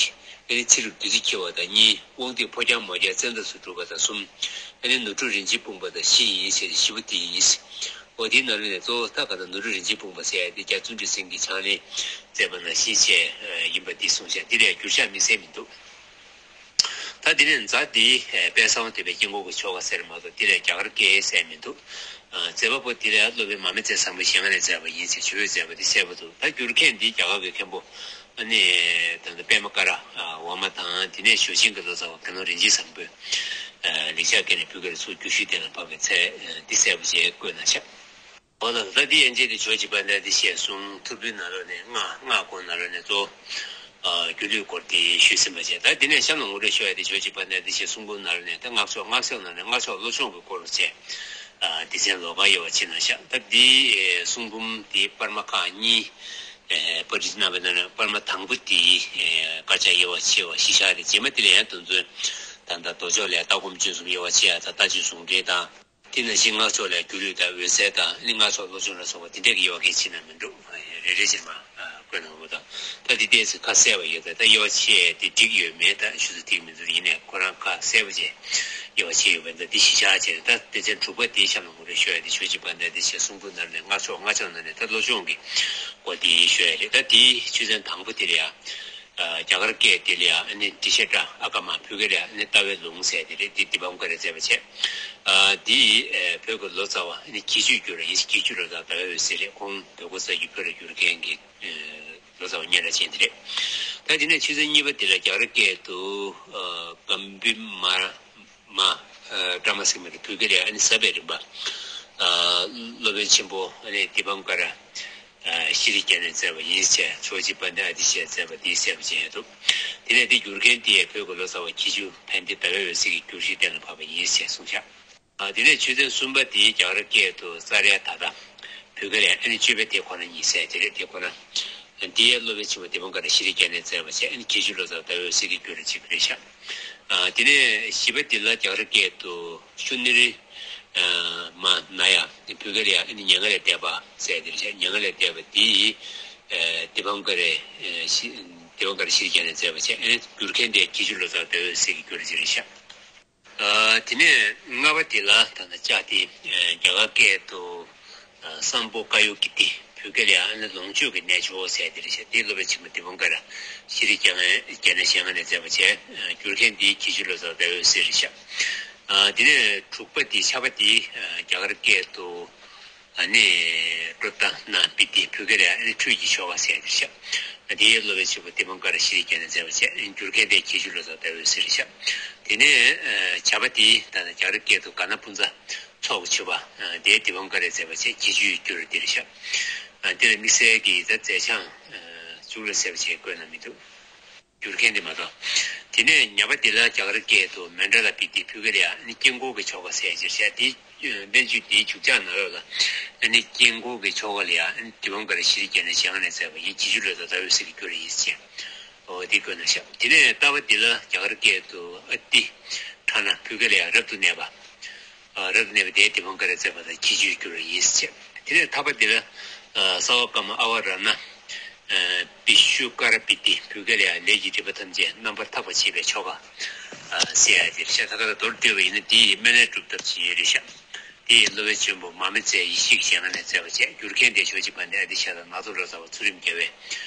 ཨ་ནི་ཚེ་རབས་བདུད་རྩི་འཁྱིལ་བ་དང་གཉིས། དབང་སྡུད་ཕོ་རྒྱས་མོ་རྒྱས་བཙན་ཐབས་སུ་གྲུབ་པ་དང་གསུམ། ཨ་ནི་ནོར་འཁྲུལ་རིན་ཆེན་སྤུངས་པ་དང་བཞི་ཡིན་ཟེར་ཏེ་བཞི་པོ་དེ་ཡིན། འོ་དེའི་ནང་ལོགས་ནས་གཙོ་བོ་ད་ག་ད་ནོར་འཁྲུལ་རིན་ཆེན་སྤུངས་པ་ཟེར་ཡ་དེ་རྒྱ་བརྩོན་འགྲུས་སེང་གེས་ཕྱག་ལེན་མཛད་པ་ནང་བཞིན་བྱས་ཡིན་པ་འདི་གསུངས་བཞག་འདི་ལས་འགྱུར་བཤགས་དམིགས་བསལ་མི་འདུག་ད་འདི་ནས་ཛ་འདི་དཔལ་གསང་བ་འདུས་པའི་དཀྱིལ་འཁོར་གྱི་ཆོ་ག་ཟེར་མ་གཏོགས་འདི་ལས་རྒྱ་གར་སྐད་གསལ་མི་འདུག་མཛད་པ་པོ་འདི་ལས་སློབ་དཔོན་མར་མེ་མཛད་བཟང་པོས་ཞལ་སྔ་ནས་མཛད་པ་ཡིན་ཟེར་ཞུས་མཛད་པ་འདི་གསལ་པོ་འདུག་ད་འགྱུར་མཁན་འདི་རྒྱ་གར་གྱི་མཁན་པོ་ཨ་ནི་ད་ལྟ་པདྨ་ཀ་ར་འོག་མ་དང་། དེ་ནས་ཞོ་ཆེན་གྱི་ལོ་ཙཱ་བ་དགེ་སློང་རིན་ཆེན་བཟང་པོས་ལེགས་སྦྱར་སྐད་ནས་བོད་སྐད་ལ་ཚུར་བསྒྱུར་ཞུས་གཏན་ལ་ཕབ་པའི་ཚད་འདི་གསལ་པོ་བྱས་བཀོད་གནང་ཤག་འོ་ལགས། ད་འདི་ཡན་ཆད་དེ་ཇོ་བོ་རྗེ་དཔལ་ལྡན་ཨ་ཏི་ཤའི་གསུང་ཐོར་བུའི་ནང་ལོགས་ནས་སྔགས་སྔགས་སྐོར་ནང་ལོགས་ནས་གཙོ་བོ་སྒྱུ་ལུས་སྐོར་དེ་ཞུས་ཟིན་པ་བྱས། ད་འདི་ནས་གཤམ་ལ་ངོ་སྤྲོད་ཞུ་ཡ་དེ་ཇོ་བོ་རྗེ་དཔལ་ལྡན་ཨ་ཏི་ཤའི་གསུང་འབུམ་ནང་ལོགས་ནས། ད་སྔགས་ཕྱོགས་སྔགས་ཕྱོགས་ནང་ནས་སྔགས་ཕྱོགས་བློ་སྦྱོང་གི་སྐོར་བྱས། སྡེ་ཚན་ལོགས་ཀ་དབྱེ་བ་ཕྱེ་གནང་ཤག་ད་འདི་གསུང་འབུམ་དེ་པར་མ་ཁག་གཉིས། པར་སྐྲུན་གནང་བའི་ནང་ནས་པར་མ་དང་པོ་དེ་དཀར་ཆག་དབྱེ་བ་ཕྱེ་བ་བཞི་ཆགས་རེད། རྗེས་མ་དེ་ལ་ཡང་དེ་ཚོ་ད་ལྟ་མདོ་ཕྱོགས་ལ་ལྟ་སྒོམ་སྤྱོད་གསུམ་དབྱེ་བ་ཕྱེ་ཡ་དང་། ལྟ་སྤྱོད་ཟུང་འབྲེལ་དང་། དེ་ནང་བཞིན་སྔགས་ཕྱོགས་ལ་སྒྱུ་ལུས་དང་འོད་གསལ་དང་། ནི་སྔགས་ཕྱོགས་བློ་སྦྱོང་ལ་སོགས་པ་དེ་འདྲ་གི་དབྱེ་བ་གལ་ཆེ་ན་མི་འདུག་རེ་རེ་བཞིན་མ་བཀོད་གནང་བ་དང་། ད་དེ་ཏོག་ཙམ་ཁ་གསལ་བ་ཡོད་ད། ད་དབྱེ་བ་ཕྱེ་དེ་འགྲིག་ཡོད་མེད་ད་ཞུ་ཚོད་ཐིག་མི་འདུག་ཡིན་ནའི་ཁོ་རང་ཁ་གསལ་པོ་བྱས་དབྱེ་བ་ཕྱེ་ཡོད་པ་ད་འདི་གཞི་བཞག་བྱས། ད་སྡེ་ཚན་དྲུག་པ་དེའི་གཤམ་ལ་ངོ་སྤྲོད་ཞུ་ཡ་དེ་ཇོ་བོ་རྗེ་དཔལ་ལྡན་ཨ་ཏི་ཤའི་གསུང་འབུམ་ནང་ནས་སྔགས་ཕྱོགས་སྔགས་ཕྱོགས་ནང་ནས་ད་བློ་སྦྱོང་གི་སྐོར་དེ་ཞུ་ཡ་རེད། ད་དེའི་ཆོས་ཚན་དང་པོ་དེ་ལ་ཡ། རྒྱ་གར་སྐད་དེ་ལ་ཡང་ཨ་ནི་ཏྲི་ཤ་ཏྲ་ཨ་ཀ་མ། བོད་སྐད་ལ་ཡང་ཨ་ནི་ལྟ་བའི་ལུང་ཟེར་དེ་རེད། འདི་དི་པཾ་ཀ་རས་མཛད་པ་བྱས། ཨ་འདི་བོད་ཀྱི་ལོ་ཙཱ་བ་ཨ་ནི་གྱི་ཅུས་བསྒྱུར་བ་ཡིན། གྱི་ཅུ་ལོ་ཙཱ་བ་ཟླ་བའི་འོད་ཟེར་རེད། ཁོང་བོད་སྐད་ས་རྒྱུས་བོད་ལ་བསྒྱུར་མཁན་གྱི་ལོ་ཙཱ་བ་སྙན་གྲགས་ཅན་དེ་རེད། ད་དེ་ནས་ཆོས་ཚན་གཉིས་པ་དེ་ལ་རྒྱ་གར་སྐད་དུ་གམ་བི་མ་མ་ཏྲ་མ་སི་མ་རེད། བོད་སྐད་ལ་ཡང་ཨ་ནི་ཟབ་པའི་རིམ་པ། སློབ་དཔོན་ཆེན་པོ་ཨ་ནི་དི་པཾ་ཀ་ར། ཤེས་རིག་རྒྱན་ནས་མཛད་པ་ཡིན་ཟེར། ཇོ་བོ་རྗེ་དཔལ་ལྡན་ཨ་ཏི་ཤས་མཛད་པ་འདི་གསལ་པོ་བྱས་འདུག་དེ་ནས་འདི་བསྒྱུར་མཁན་དེ་ཡང་བོད་ཀྱི་ལོ་ཙཱ་བ་གྱི་ཅུ་ཕན་བདེ་ཟླ་བའི་འོད་ཟེར་གྱིས་བསྒྱུར་ཞེས་གཏན་ལ་ཕབ་པ་ཡིན་ཟེར་གསུངས་བཞག་དེ་ནས་ཆོས་ཚན་གསུམ་པ་དེ་རྒྱ་གར་སྐད་དུ་ཙཱརྱ་དྷ་ཏ། བོད་སྐད་ལ་ཨ་ནི་སྤྱོད་པའི་སྡེ་ཁོ་ན་ཉིད་ཟེར་དེ་རེད། དེ་ཁོ་ན་འདི་ཡང་སློབ་དཔོན་ཆེན་པོ་དི་པཾ་ཀ་ར་ཤེས་རིག་རྒྱན་ནས་མཛད་པ་བྱས། ཨ་ནི་གྱི་ཅུ་ལོ་ཙཱ་བ་ཟླ་བའི་འོད་ཟེར་གྱིས་བསྒྱུར་བ་གཅིག་རེད་བཞག་དེ་ནས་བཞི་པ་འདི་ལ་རྒྱ་གར་སྐད་དུ་ཤུ་ནི་རི། མ་ན་ཡ། བོད་སྐད་ལ་ཡང་ཨ་ནི་མྱ་ངན་ལས་འདས་པ་ཟེར་དེ་རེད་བྱས། མྱ་ངན་ལས་འདས་པ་འདི་དི་པཾ་ཀ་རས་ཤེས་དི་པཾ་ཀ་ར་ཤེས་རིག་རྒྱན་ནས་མཛད་པ་བྱས། ཨ་ནི་བསྒྱུར་མཁན་དེ་གྱི་ཅུ་ལོ་ཙཱ་བ་ཟླ་བའི་འོད་ཟེར་གྱིས་བསྒྱུར་བ་ཅིག་རེད་བཞག་དེ་ནས་ལྔ་པ་དེ་ལ་ད་ལྟ་ལྕགས་དེ་རྒྱ་གར་སྐད་དུ་སམ་བྷོ་ཀ་ཡོ་གི་ཏི། བོད་སྐད་ལ་ཡང་ཨ་ནི་ལོངས་སྤྱོད་ཀྱི་རྣལ་འབྱོར་ཟེར་དེ་རེད་བྱས། དེ་སློབ་དཔོན་ཆེན་པོ་དི་པཾ་ཀ་ར་ཤེས་རིག་རྒྱན་ནས་ཞལ་སྔ་ནས་མཛད་པ་བྱས། བསྒྱུར་མཁན་དེ་གྱི་ཅུ་ལོ་ཙཱ་བ་ཟླ་བའི་འོད་ཟེར་རེད་བཞག་དེ་ནས་དྲུག་པ་དེ་ཆ་པ་དེ་རྒྱ་གར་སྐད་དུ་ཨ་ནི་ཀྲུ་ཏ་ན་པི་ཏི། བོད་སྐད་ལ་ཨ་ནི་ཁྲུས་ཀྱི་ཆོ་ག་ཟེར་དེ་བཞག་དེའི་སློབ་དཔོན་ཆེན་པོ་དི་པཾ་ཀ་ར་ཤེས་རིག་རྒྱན་ནས་མཛད་པ་བྱས། བསྒྱུར་མཁན་དེ་གྱི་ཅུ་ལོ་ཙཱ་བ་ཟླ་བའི་འོད་ཟེར་རེད་བཞག་དེ་ནས་བྱ་བ་དེ་ད་ལྟ་རྒྱ་གར་སྐད་དུ་ག་ན་པུན་ཛ། ཚོགས་ཀྱི་མཆོད་པ། དེའི་དི་པཾ་ཀ་རས་མཛད་པ་བྱས། གྱི་ཅུས་བསྒྱུར་དེ་རེད་བཞག་དེ་ལ་དམིགས་བསལ་གྱི་ད་མཛད་བྱང་བཅུ་ལ་ཟེར་བ་བྱས་བཀོད་ན་མི་འདུག་བསྒྱུར་མཁན་དེ་མ་གཏོགས། དེ་ནས་ཉ་པ་འདི་ལ་རྒྱ་གར་སྐད་དུ་མཎྜལ་པི་ཏི། བོད་སྐད་ལ་ཡང་ནི་དཀྱིལ་འཁོར་གྱི་ཆོ་ག་ཟེར་ཅེས་བཤད་དེ། བསྟན་བཅོས་འདིའི་མཇུག་བྱང་ནང་ལོགས་ལ་ནི་དཀྱིལ་འཁོར་གྱི་ཆོ་ག་ལ་ཡང་ནི་དི་པཾ་ཀ་ར་ཤེས་རིག་རྒྱན་ནས་ཞལ་སྔ་ནས་མཛད་པ་ཡིན། གྱི་ཅུ་ལོ་ཙཱ་བ་ཟླ་བའི་འོད་ཟེར་གྱིས་བསྒྱུར་ཡིན་ཟེར། འོ་དེ་བཀོད་གནང་ཤག་དེ་ནས་ལྟ་བ་འདི་ལ་རྒྱ་གར་སྐད་དུ་ཨ་ཏི་ཁྲ་ན། བོད་སྐད་ལ་ཡང་རབ་ཏུ་གནས་པ། རབ་ཏུ་གནས་པ་དེའི་དི་པཾ་ཀ་རས་མཛད་པ་དང་གྱི་ཅུས་བསྒྱུར་བ་ཡིན་ཟེར། དེ་ནས་ཐ་པ་འདི་ལ་ས་བ་ཀ་མ་ཨ་བ་ར་ན། བི་ཤུ་ཀ་ར་པི་ཏི། བོད་སྐད་ལ་ཡང་ལས་ཀྱི་སྒྲིབ་པ་ཐམས་ཅད་རྣམ་པར་དག་པར་བྱེད་པའི་ཆོ་ག་ཟེར་ཡ་དེ་རེད་ཤག་ད་ག་ད་མདོར་བསྡུས་པ་ཡིན་ན་འདི་ཡི་སྨན་བླའི་སྒྲུབ་ཐབས་ཅིག་ཡོད་རེད་ཤག་དེ་ཡི་སློབ་དཔོན་ཆེན་པོ་མར་མེ་མཛད་ཡེ་ཤེས་ཀྱི་ཞལ་སྔ་ནས་མཛད་པ་བྱས། བསྒྱུར་མཁན་དེ་ཇོ་བོ་རྗེ་དཔལ་ལྡན་ཨ་ཏི་ཤ་དང་ནག་ཚོམ་རོ་ཙཱ་བ་ཚུལ་ཁྲིམས་རྒྱལ་བས་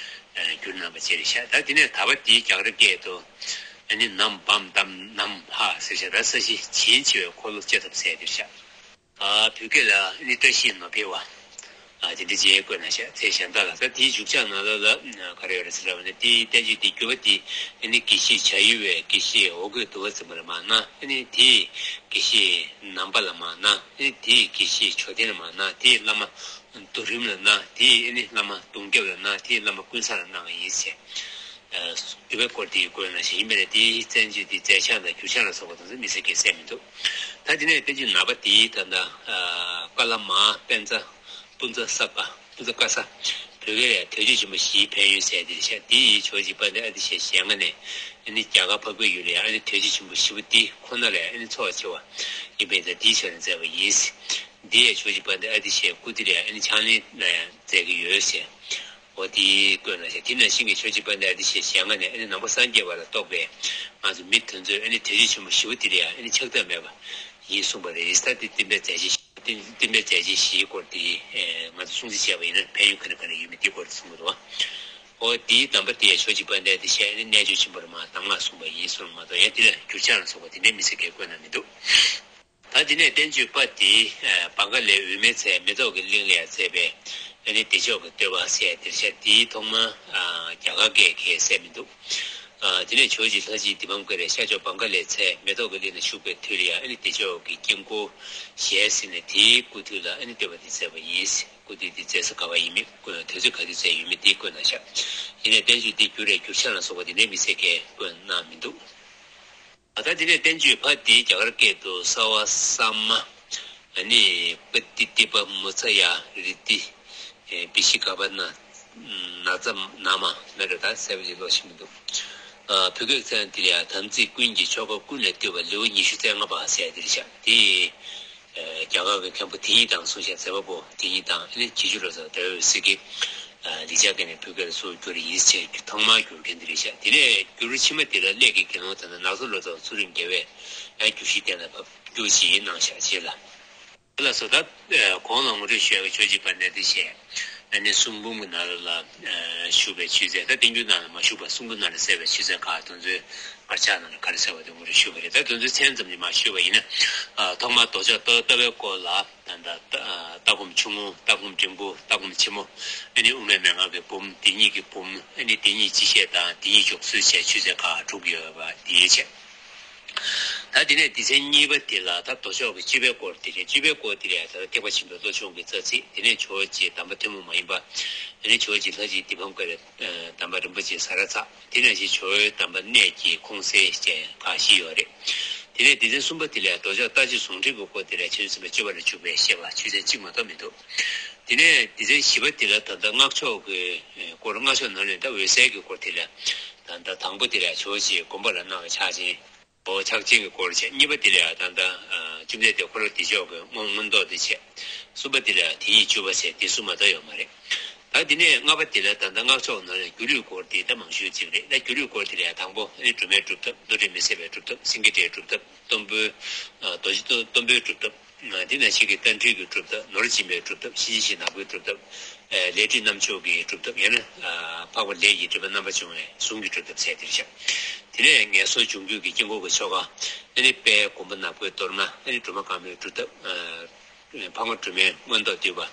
བསྒྱུར་གནང་བ་བཅས་རེད་ཤག་ད་དེ་ནས་ད་བ་དེའི་རྒྱ་གར་སྐད་དུ་ཨ་ནི་ནམ་བྷཾ་ཏམ་ནམ་ཧ་ཟེར་ཤག་ད་ས་གཞི་བྱིན་ཆེ་བའི་འཁོར་ལོ་བཅའ་ཐབས་ཟེར་དེ་རེད་ཤག་ཨ་བོད་སྐད་ལ་ནི་བཀྲ་ཤིས་ནོར་འཕེལ་བ། ཨ་དེ་འདྲ་ཅིག་བཀོད་གནང་ཤག་དེ་གཞན་དག་ལ་ད་དེའི་མཇུག་བྱང་ནང་ལོགས་ལ་ག་རེ་ཡོད་རེད་ཟེར་ལབ་ན། དེའི་བསྟན་བཅོས་དེ་བསྒྱུར་བ་དེ་ནི་དགེ་བཤེས་བྱ་ཡུལ་བའི་དགེ་བཤེས་འོ་སྐོལ་འདུལ་བ་འཛིན་པ་ལ་མར་གནང་། ཨ་ནི་དེའི་དགེ་བཤེས་ནང་པ་ལ་མར་གནང་། ཨ་ནི་དེའི་དགེ་བཤེས་ཇོ་བསྟན་ལ་མར་གནང་། དེའི་བླ་མ་རྡོ་རིང་ལ་གནང་། དེའི་ཨ་ནི་བླ་མ་གདུང་རྒྱབ་ལ་གནང་། དེའི་བླ་མ་ཀུན་བཟང་ལ་གནང་བ་ཡིན་ཟེར། འདུལ་བའི་སྐོར་དེའི་སྐོར་ནང་བཞིན་ཡིན་པ་རེད། དེའི་བཙན་བྱོལ་དེའི་མཛད་བྱང་དང་བསྒྱུར་བྱང་ལ་སོགས་པ་དང་དམིགས་བསལ་གྱི་གསལ་མི་འདུག་ད་དེ་ནས་བསྟན་བཅོས་ནག་པ་དེའི་ད་ལྟ་ཀ་ལ་མ་པན་ཙ་པུན་ཙ་ས་ཀ་པུན་ཙ་ཀ་ས། བོད་སྐད་ལ་དོལ་རྒྱལ་ཆེན་པོ་ཞིའི་ཕན་ཡོན་ཟེར་དེ་རེད་ཤག་དེ་ཡི་ཇོ་བོ་རྗེ་དཔལ་ལྡན་ཨ་ཏི་ཤའི་ཞལ་སྔ་ནས་ཨ་ནི་རྒྱ་གར་འཕགས་པའི་ཡུལ་ལ་ཡང་ཨ་ནི་དོལ་རྒྱལ་ཆེན་པོ་ཞི་བ་འདི་ཁོ་ན་ལ་ཡང་ཨ་ནི་འཚོ་བ་སྐྱེལ་བ་ཡིན་པས། ད་དེའི་ཆ་ནས་མཛད་པ་ཡིན། འདི་ཡང་ཇོ་བོ་རྗེ་དཔལ་ལྡན་ཨ་ཏི་ཤའི་སྐུ་དེ་ལ་ཡང་ཨ་ནི་ཕྱག་ལེན་ལ་ཡང་མཛད་ཀྱི་ཡོད་ཟེར། འོ་དེའི་སྐོར་ན་ཞེས་དེ་ནང་བཞིན་གྱི་ཆོས་ཀྱི་དཔལ་ལྡན་དེ་ཞེས་ཞལ་སྔ་ནས་ཨ་ནི་ནང་པ་སངས་རྒྱས་པ་ལ་གཏོགས་པའི་ང་ཚོ་མི་དེ་ཚོས་ཨ་ནི་དལ་འབྱོར་ཆེན་པོ་ཞི་བ་དེ་ལ་ཡང་ཨ་ནི་ཆགས་ཐབས་མེད་པ་ཡིན་གསུངས་པ་རེད། ད་དེ་བསྟན་པའི་མཛད་རྗེས་བསྟན་པའི་མཛད་རྗེས་བཞིའི་སྐོར་དེ་ང་ཚོ་སྲུང་བརྩི་བྱས་པ་ཡིན་ན་ཕན་ཡོན་ག་འདྲ་ག་འདྲ་ཡོད་མེད་དེའི་སྐོར་དེ་གསུང་གི་འདུག་བ། འོ་དེའི་གདམས་པ་དེ་ཡང་ཆོས་ཀྱི་དཔལ་ལྡན་དེ་ཞེས་ཨ་ནི་རྣལ་འབྱོར་ཆེན་པོར་མར་གདམས་ངག་གསུངས་པ་ཡིན་གསུངས་མ་གཏོགས་ཡང་དེ་ལ་འགྱུར་ཕྱག་ལ་སོགས་པ་དེ་འདྲའི་མི་ཚེ་གས་བཀོད་ན་མི་འདུག་ད་དེ་ནས་བསྟན་བཅོས་པ་དེ་བང་ག་ལའི་འོད་མའི་ཚལ་མེ་ཏོག་གི་གླིང་ལ་ཡང་མཛད་པའི་ཨ་ནི་བདེ་མཆོག་གི་བསྟོད་པ་ཟེར་དེར་ཤ་དེའི་ཐོག་མ་རྒྱ་གར་སྐད་གས་གསལ་མི་འདུག་དེ་ནས་ཇོ་བོ་རྗེ་ལྷ་རྗེ་དི་པཾ་ཀ་རས་ཤར་ཕྱོགས་བང་ག་ལའི་ཚལ་མེ་ཏོག་གི་གླིང་ན་བཞུགས་པའི་དུས་ལ་ཡང་ཨ་ནི་བདེ་མཆོག་གི་དཀྱིལ་འཁོར་ཞལ་གཟིགས་ནས་དེའི་སྐུ་དུས་ལ་ཨ་ནི་བསྟོད་པ་དེ་མཛད་པ་ཡིན། སྐུ་དུས་དེ་མཛད་ས་ག་བ་ཡིན་མིན་དུས་ཚོད་ག་དུས་མཛད་ཡོད་མེད་དེ་བཀོད་གནང་ཤག་ཡིན་ནའི་བསྟན་བཅོས་འདི་འགྱུར་རེ་འགྱུར་ཕྱག་ལ་སོགས་པ་དེ་འདྲའི་མི་ཚེ་གས་བཀོད་གནང་མི་འདུག་ད་ལྟ་འདི་ནས་བསྟན་བཅོས་ཕ་དེ་རྒྱ་གར་སྐད་དུ་ས་བ་ས་མ། ཨ་ནི་པ་ཏི་ཏི་པ་མུ་ཚ་ཡ་རི་ཏི། བི་ཤི་ག་པ་ན། ན་ཚ་ན་མ་ན་རེ་ད་གསལ་པོ་ཅིག་ཀློག་ཤེས་མི་འདུག་བོད་སྐད་ཚན་འདི་ལ་ཡང་དམ་ཚིག་ཀུན་གྱི་ཆོ་ག་ཀུན་ལས་བཏུས་པ་ལེའུ་ཉི་ཤུ་རྩ་ལྔ་པ་ཟེར་འདིར་བཞག་དེ། རྒྱ་གར་གྱི་མཁན་པོ་དེ་ཉིད་དང་གསུངས་ཤག་མཛད་པ་པོ་དེ་ཉིད་དང་ཨ་ནི་བྱི་ཅུ་ལོ་ཙཱ་བ་ཟེར་གྱི། ལེགས་སྦྱར་སྐད་ནས་བོད་སྐད་ལ་སུ་བསྒྱུར་ཡིན་ཟེར་རྒྱུ་ཐོག་མར་བསྒྱུར་མཁན་དེ་རེད་ཤག་དེ་ནས་བསྒྱུར་ཕྱི་མ་དེ་ལ་སླད་ཀྱི་དགེ་སློང་དེ་ན་ནག་ཚོ་ལོ་ཙཱ་བ་ཚུལ་ཁྲིམས་དགེ་བས་ཡང་བསྒྱུར་གཞི་བསྟན་ལ་བབས་བསྒྱུར་གཞི་གནང་ཤག་རྗེས་ལ། ལགས་སོ། ད་གོང་ལ་ངོ་སྤྲོད་ཞུ་ཡག་གི་ཆོས་ཀྱི་དཔལ་ལྡན་དེ་བཤད། ཨ་ནི་གསུང་འབུམ་གྱི་ནང་ལ་ལ་བཞུགས་པའི་ཆོས་ཚན། ད་བསྟན་འགྱུར་ནང་ལ་མ་བཞུགས་པ་གསུང་འབུམ་ནང་ལ་གསལ་བའི་ཆོས་ཚན་ཁག་དེ་ཚོའི་དཀར་ཆག་ནང་ལ་ག་རེ་གསལ་བ་དེ་ངོ་སྤྲོད་ཞུ་བ་རེད། ད་དེ་ཚོའི་མཚན་ཙམ་ཞིག་མར་ཞུས་པ་ཡིན་ན། ཐོག་མར་མདོ་ཕྱོགས་ལྟ་ལྟ་བའི་སྐོར་ལ། ད་ལྟ་ལྟ་སྒོམ་ཆུང་ངུ། ལྟ་སྒོམ་འབྲིང་པོ། ལྟ་སྒོམ་ཆེན་མོ། ཨ་ནི་དབུ་མའི་མན་ངག་གི་འབུམ། དེ་ཉིད་ཀྱི་འབུམ། ཨ་ནི་དེ་ཉིད་སྤྱི་བཤད་དང་དེ་ཉིད་འཇོག་ཚུལ་བཅས་ཆོས་ཚན་ཁག་དྲུག་ཡོད་པ་དེའི་ཆེད། ད་དེ་ནས་སྡེ་ཚན་གཉིས་པ་དེ་ལ་ད་མདོ་ཕྱོགས་ཀྱི་སྤྱོད་པའི་སྐོར་དེ་རེད། སྤྱོད་པའི་སྐོར་དེ་ལ་ད་ཐེག་པ་ཆེན་པོའི་བློ་སྦྱོང་གི་རྩ་ཚིག་དེ་ནས་ཇོ་བོ་རྗེ་དམ་པ་ཐུན་མོང་མ་ཡིན་པ། ཨ་ནི་ཇོ་བོ་རྗེ་ལྷ་རྗེ་དི་པཾ་ཀ་རས་དམ་པ་རིན་པོ་ཆེ་ཟ་ར་ཚ། དེ་ནང་བཞིན་ཇོ་བོའི་དམ་པ་གནས་ཀྱི་ཁོང་གསལ་བཅས་ཁག་བཞི་ཡོད་རེད། དེ་ནས་སྡེ་ཚན་གསུམ་པ་དེ་ལ་མདོ་ཕྱོགས་ལྟ་སྤྱོད་ཟུང་འབྲེལ་གྱི་སྐོར་དེ་ལ་ཆེན་སེམས་དཔའི་སྤྱོད་པ་ལ་བཤད་པ་ཆོས་ཚན་གཅིག་མ་གཏོགས་མི་འདུག་དེ་ནས་སྡེ་ཚན་བཞི་པ་དེ་ལ་ད་ལྟ་སྔགས་ཕྱོགས་ཀྱི་སྐོར། སྔགས་ཕྱོགས་ནང་ནས་ད་འོད་གསལ་གྱི་སྐོར་དེ་ལ་ད་ལྟ་དང་པོ་དེ་ལ་ཇོ་བོ་རྗེས་དགོངས་པ་ལ་གནང་བའི་ཕྱག་ཆེན། འོ་ཕྱག་ཆེན་གྱི་སྐོར་བྱས། གཉིས་པ་དེ་ལ་ད་ལྟ་བཅོམ་ལྡན་འདས་འཁོར་ལོ་བདེ་མཆོག་གི་མངོན་མངོན་རྟོགས་དེ་བྱས། གསུམ་པ་དེ་ལ་དེ་ཉིད་བཅུ་པ་བྱས། དེ་གསུམ་མ་གཏོགས་ཡོད་མ་རེད། ད་དེ་ནས་ལྔ་པ་དེ་ལ་ད་ལྟ་སྔགས་ཕྱོགས་ནང་ལ་སྒྱུ་ལུས་སྐོར་དེ་ད་མང་ཤོས་ཅིག་རེད། ད་སྒྱུ་ལུས་སྐོར་དེ་ལ་ཡང་དང་པོ་ཨ་ནི་སྒྲོལ་མའི་སྒྲུབ་ཐབས། རྡོ་རྗེ་མི་ཟད་པའི་སྒྲུབ་ཐབས། སེང་གེ་སྒྲའི་སྒྲུབ་ཐབས། གཏུམ་པོའི་རྡོ་རྗེ་གཏུམ་པོའི་སྒྲུབ་ཐབས། དེ་ནང་བཞིན་གྱི་རྟ་མགྲིན་གྱི་སྒྲུབ་ཐབས། ནོར་སྦྱིན་པའི་སྒྲུབ་ཐབས། གཤིན་རྗེ་གཤེད་ནག་པོའི་སྒྲུབ་ཐབས། ལས་འབྲས་རྣམ་འཇོག་གི་སྒྲུབ་ཐབས། ཡང་ན་འཕགས་པ་ལས་ཀྱི་སྒྲིབ་པ་རྣམ་པར་སྦྱོང་བའི་གཟུངས་ཀྱི་སྒྲུབ་ཐབས་ཟེར་དེ་རེད་ཤག་དེ་ནས་ངན་སོང་སྦྱོང་རྒྱུད་ཀྱི་དཀྱིལ་འཁོར་གྱི་ཆོ་ག་ཨ་ནི་དཔལ་མགོན་པོ་ནག་པོའི་གཏོར་མ། ཨ་ནི་སྒྲོལ་མ་དཀར་མོའི་སྒྲུབ་ཐབས། འཕགས་མ་སྒྲོལ་མའི་མངོན་རྟོགས་བསྡུས་པ།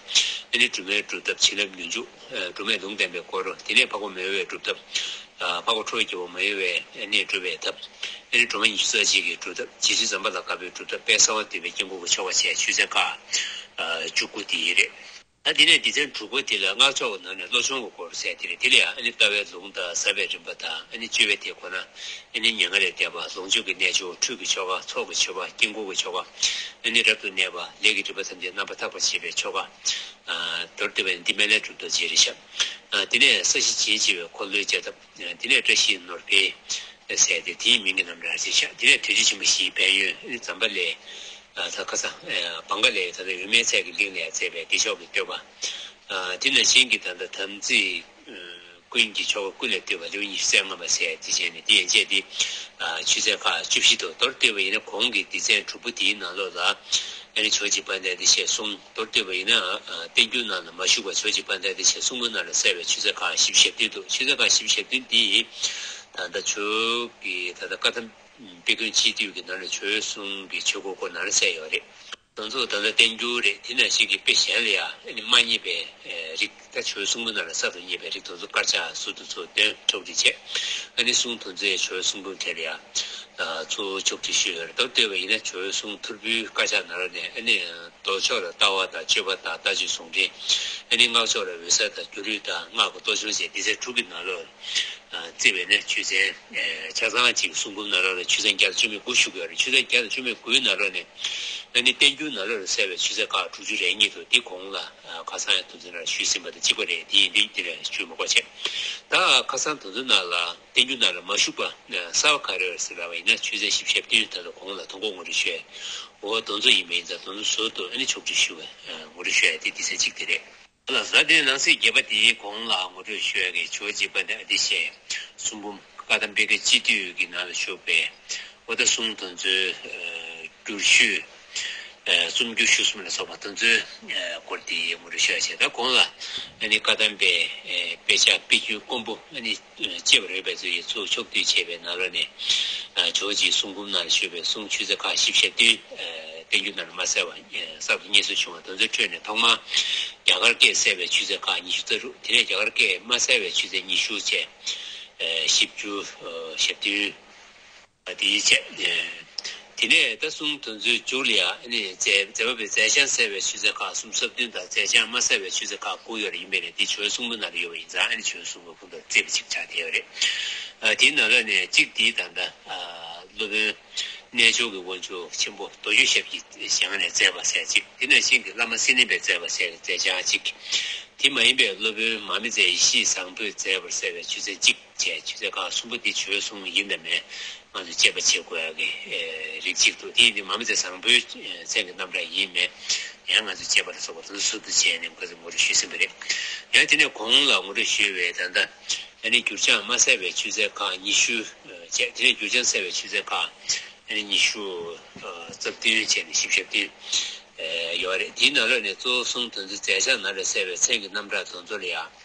ཨ་ནི་སྒྲོལ་མའི་སྒྲུབ་ཐབས། བྱིན་རླབས་མྱུར་འཇུག་སྒྲོལ་མའི་ལུང་བསྟན་པའི་སྐོར། དེ་ནས་འཕགས་པ་མི་གཡོ་བའི་སྒྲུབ་ཐབས། འཕགས་པ་ཁྲོ་བོའི་རྒྱལ་པོ་མི་གཡོ་བའི་གནས་སྒྲུབ་པའི་ཐབས། ཨ་ནི་སྒྲོལ་མ་ཉི་ཤུ་རྩ་གཅིག་གི་སྒྲུབ་ཐབས། རྗེ་བཙུན་ཛམ་བྷ་ལ་དཀར་པོའི་སྒྲུབ་ཐབས། དཔལ་གསང་བ་འདུས་པའི་དཀྱིལ་འཁོར་གྱི་ཆོ་ག་བཅས་ཆོས་ཚན་ཁག་བཅུ་དགུ་དེ་རེད། ད་དེ་ནས་སྡེ་ཚན་དྲུག་པ་དེ་ལ་སྔགས་ཕྱོགས་ཀྱི་ནང་ནས་བློ་སྦྱོང་གི་སྐོར་ཟེར་དེ་རེད། དེ་ལ་ཡང་ཨ་ནི་ལྟ་བའི་ལུང་དང་ཟབ་པའི་རིམ་པ་དང་། ཨ་ནི་སྤྱོད་པའི་དེ་ཁོ་ན། ཨ་ནི་མྱ་ངན་ལས་འདས་པ། ལོངས་སྤྱོད་ཀྱི་གནས་མཆོག་ཁྲུས་ཀྱི་ཆོ་ག། ཚོགས་ཀྱི་མཆོད་པ། དཀྱིལ་འཁོར་གྱི་ཆོ་ག་ཨ་ནི་རབ་ཏུ་གནས་པ། ལས་ཀྱི་སྒྲིབ་པ་ཐམས་ཅད་རྣམ་པར་དག་པར་བྱེད་པའི་ཆོ་ག་མདོར་བསྡུས་པ་ཡིན་ན་འདི་སྨན་བླའི་གྲུབ་ཐོབ་ཅེས་རེད་ཤག་དེ་ནས་ས་གཞི་བྱིན་ཅེས་པའི་འཁོར་ལོའི་བཅའ་ཐབས། དེ་ནས་བཀྲ་ཤིས་ནོར་འཕེལ་ཟེར་ཏེ་དེའི་མིང་གི་རྣམ་གྲངས་ཅིག་ཤག་དེ་ནས་དལ་འབྱོར་ཆེན་པོ་བཞིའི་ཕན་ཡོན། ཨ་ནི་ཛམ་བྷ་ལའི་ད་ཁ་སང་བང་ག་ལའི་ད་ལྟ་འོད་མའི་ཚལ་གྱི་གླིང་ལ་མཛད་པའི་བདེ་མཆོག་གི་བསྟོད་པ། དེ་ནང་བཞིན་གྱི་ད་ལྟ་དམ་ཚིག་ཀུན་གྱི་ཆོ་ག་ཀུན་ལས་བཏུས་པ་ལེའུ་ཉི་ཤུ་རྩ་ལྔ་པ་ཟེར་དེ་བྱས་ནས་དེ་ཡན་ཆད་དེ་ཆོས་ཚན་ཁག་བཅུ་བཞི་དང་། མདོར་བསྡུས་པ་ཡིན་ན་གོང་གི་སྡེ་ཚན་དྲུག་པོ་དེའི་ནང་ལོགས་ལ་ཨ་ནི་ཇོ་བོ་རྗེ་དཔལ་ལྡན་དེ་བཤད་གསུངས། མདོར་བསྡུས་པ་ཡིན་ན་བསྟན་འགྱུར་ནང་ལ་མ་བཞུགས་པ་ཇོ་བོ་རྗེ་དཔལ་ལྡན་དེ་བཤད་གསུང་འབུམ་ནང་ལ་གསལ་བའི་ཆོས་ཚན་ཁག་བཞི་བཅུ་ཞེ་བདུན་འདུག་ཆོས་ཚན་ཁག་བཞི་བཅུ་ཞེ་བདུན་འདི་ད་ལྟ་ཇོ་བོ་གི་ད་ལྟ་བཀའ་ཐམ་དཔེ་མགོན་སྤྱི་འདུས་ཀྱི་ནང་ལ་ཇོ་བོའི་གསུང་གི་ཆོས་འཁོར་སྐོར་ནང་ལ་གསལ་ཡོད་རེད། དེ་ཚོ་ད་ལྟ་བསྟན་འགྱུར་རེད། དེ་ནང་བཞིན་གྱི་དཔེ་གཞན་ལ་ཡང་ཨ་ནི་མ་རྙེད་པའི་རིགས། ད་ཇོ་བོའི་གསུང་འབུམ་ནང་ལ་གསར་དུ་རྙེད་པའི་རིགས་དེ་ཚོ་དཀར་ཆག་ཟུར་དུ་ཚུར་འདོན་ཕྱོགས་སྒྲིག་བྱས། ཨ་ནི་གསུང་དེ་ཚོ་ཡང་ཇོ་བོའི་གསུང་འབུམ་དེ་ལ་ཡང་ཚུར་ཕྱོགས་སྒྲིག་ཞུས་ཡོད་རེད། མདོར་བསྡུས་པ་ཡིན་ན་ཇོ་བོའི་གསུང་ཐོར་བུའི་དཀར་ཆག་ནང་ལོགས་ནས་ཨ་ནི་མདོ་ཕྱོགས་ལ་ལྟ་བ་དང་སྤྱོད་པ་དང་ལྟ་སྤྱོད་ཟུང་འབྲེལ། ཨ་ནི་སྔགས་ཕྱོགས་ལ་འོད་གསལ་དང་སྒྱུ་ལུས་དང་སྔགས་ཀྱི་བསྟོད་ཆུང་བཅས་སྡེ་ཚན་དྲུག་གི་ནང་ལོགས། བརྩིས་པས་ན་ཆོས་ཚན་ཆ་ཚང་གཅིག་གསུང་འབུམ་ནང་ལོགས་ལ་ཆོས་ཚན་བརྒྱ་དང་བཅུ་མེད་དགུ་བཞུགས་ཡོད་རེད། ཆོས་ཚན་བརྒྱ་དང་བཅུ་མེད་དགུའི་ནང་ལོགས་ནས་ཨ་ནི་བསྟན་འགྱུར་ནང་ལོགས་ལ་གསལ་བའི་ཆོས་ཚན་ཁག་དྲུག་ཅུ་རེ་གཉིས་འདུག་འདི་གོང་ལ་ཁ་སང་ཡང་དེ་ཚོའི་ནང་ཞུས་ཟིན་པ་དང་གཅིག་པ་རེད། འདི་ཡིན་དུས་འདི་ལ་ཞུ་མི་དགོས་བྱས། ད་ཁ་སང་དེ་ཚོའི་ནང་ལ་བསྟན་འགྱུར་ནང་ལ་མ་བཞུགས་པ་གསར་པ་ག་རེ་རེད་ཟེར་ལབ་པ་ཡིན་ན་ཆོས་ཚན་བཞི་བཅུ་ཞེ་བདུན་ད་ལྟ་གོང་ལ་དང་པོ་ངོ་སྤྲོད་ཞུས། འོ་དེ་ཚོ་ཡིན་པ་ཡིན་ཙང་དེ་ཚོ་ཟུར་དུ་ཨ་ནི་ཕྱོགས་སྒྲིག་ཞུ་བའི་ངོ་སྤྲོད་ཞུ་ཡ་དེ་སྡེ་ཚན་གཅིག་དེ་རེད། ལགས་སོ། དེ་ནང་གསེས་བརྒྱད་པ་དེའི་གོང་ལ་ངོ་སྤྲོད་ཞུ་ཡ་གི་ཇོ་བོ་རྗེ་དཔལ་ལྡན་ཨ་ཏི་ཤའི་གསུང་འབུམ་བཀའ་གདམས་དཔེ་རྒྱན་སྤྱི་འདུས་ཀྱི་ནང་ལ་བཞུགས་པའི་འོ་ད་གསུང་དོན་ཚུལ་བསྒྱུར་ཞུས། རྩོམ་བསྒྱུར་ཞུ་གསུམ་ལ་སོགས་པ་དོན་ཚུལ་སྐོར་དེ་ངོ་སྤྲོད་ཞུ་ཡ་བྱས། ད་གོང་ལ་ཨ་ནི་བཀའ་གདམས་པའི་དཔེ་ཆ་དཔེ་རྒྱུན་དཀོན་པོ་ཨ་ནི་ཅེས་པ་རེད་པའི་ཚུལ་ཡིན་ཚུལ་ཕྱོགས་བསྡུས་བྱས་པའི་ནང་ལོགས་ནས། ཇོ་བོ་རྗེའི་གསུང་འབུམ་ནང་ལ་བཞུགས་པའི་གསུང་ཆོས་ཚན་ཁག་བཞི་བཅུ་ཞེ་བདུན། བསྟན་འགྱུར་ནང་ལ་མ་གསལ་བ་གསར་དུ་རྙེད་སོན་བྱུང་བ་དེ་ཚོའི་ཁྲོད་ནས་ཐོག་མར་རྒྱ་གར་སྐད་གསལ་བའི་ཆོས་ཚན་ཁག་ཉི་ཤུ་རྩ་དྲུག་དེ་ནས་རྒྱ་གར་སྐད་མ་གསལ་བའི་ཆོས་ཚན་ཉི་ཤུ་བཅས། བཞི་བཅུ་ཞེ་བདུན། དེའི་ཆེད། དེ་ནས་ད་གསུང་དོན་ཚུལ་མཇུག་ལ་ཡང་ཨ་ནི་མཛད་མཛད་པ་པའི་མཛད་བྱང་གསལ་བའི་ཆོས་ཚན་ཁག་སུམ་ཅུ་སོ་བདུན་དང་མཛད་བྱང་མ་གསལ་བའི་ཆོས་ཚན་ཁག་དགུ་ཡོད་རེད། ཡིན་པས་ན་འདི་ཇོ་བོའི་གསུང་འབུམ་ནང་ལ་ཡོད་པ་ཡིན་ཙང་ཨ་ནི་ཇོ་བོའི་གསུང་འབུམ་ཁོང་དུ་བརྩིས་པ་ཅིག་ཆགས་བསྡད་ཡོད་རེད། དེའི་ནང་ལ་ནས་གཅིག་འདི་ད་ལྟ་སློབ་དཔོན་རྣལ་འབྱོར་གྱི་དབང་ཕྱུག་ཆེན་པོ་རྡོ་རྗེ་ཞབས་ཀྱི་ཞལ་སྔ་ནས་མཛད་པ་ཟེར་གཅིག་དེ་ནང་བཞིན་གྱི་བླ་མ་སེང་བློན་པས་མཛད་པ་ཟེར་མཛད་བྱང་གཅིག་དེ་མ་ཡིན་པའི་སློབ་དཔོན་མར་མེ་མཛད་ཡེ་ཤེས་བཟང་པོས་མཛད་པར་གསལ་བའི་ཆོས་ཚན་གཅིག་བཅས་ཆོས་ཚན་ཁག་གསུམ་པོ་འདི་ཇོ་བོའི་གསུང་ཡིན་དང་མིན་ང་ཚོས་དཔྱད་པ་བྱེད་དགོས་ཡག་གི་རིགས་གཅིག་འདུག་དེ་ཡིན་དུས་མར་མེ་མཛད་བཟང་པོའི་མཚན་གྱི་རྣམ་གྲངས་ཡིན་མིན་ཡང་ང་ཚོས་དཔྱད་པ་ལ་སོགས་པ་དེ་ཚོ་ཟུར་དུ་བྱས་ནས་ཁོ་ཚོས་ངོ་སྤྲོད་ཞུས་ཟིན་པ་རེད། ཡང་དེ་ནས་གོང་ལ་ངོ་སྤྲོད་ཞུས་པའི་ད་ལྟ་ཨ་ནི་འགྱུར་བྱང་མ་གསལ་བའི་ཆོས་ཚན་ཁག་ཉི་ཤུ་བཅས་དེ་ནས་འགྱུར་བྱང་གསལ་བའི་ཆོས་ཚན་ཁག་ཨ་ནི་ཉི་ཤུ་རྩ་བདུན་བྱས་ནས་བཞི་བཅུ་ཞེ་བདུན་ཡོད་རེད། དེའི་ནང་ལོགས་ནས་གཙོ་བོ་གསུང་དོན་ཚུལ་མཛད་བྱང་ནང་ལ་གསལ་བའི་མཚན་གྱི་རྣམ་གྲངས་དེ་ཚོ་ལ་ཡང་།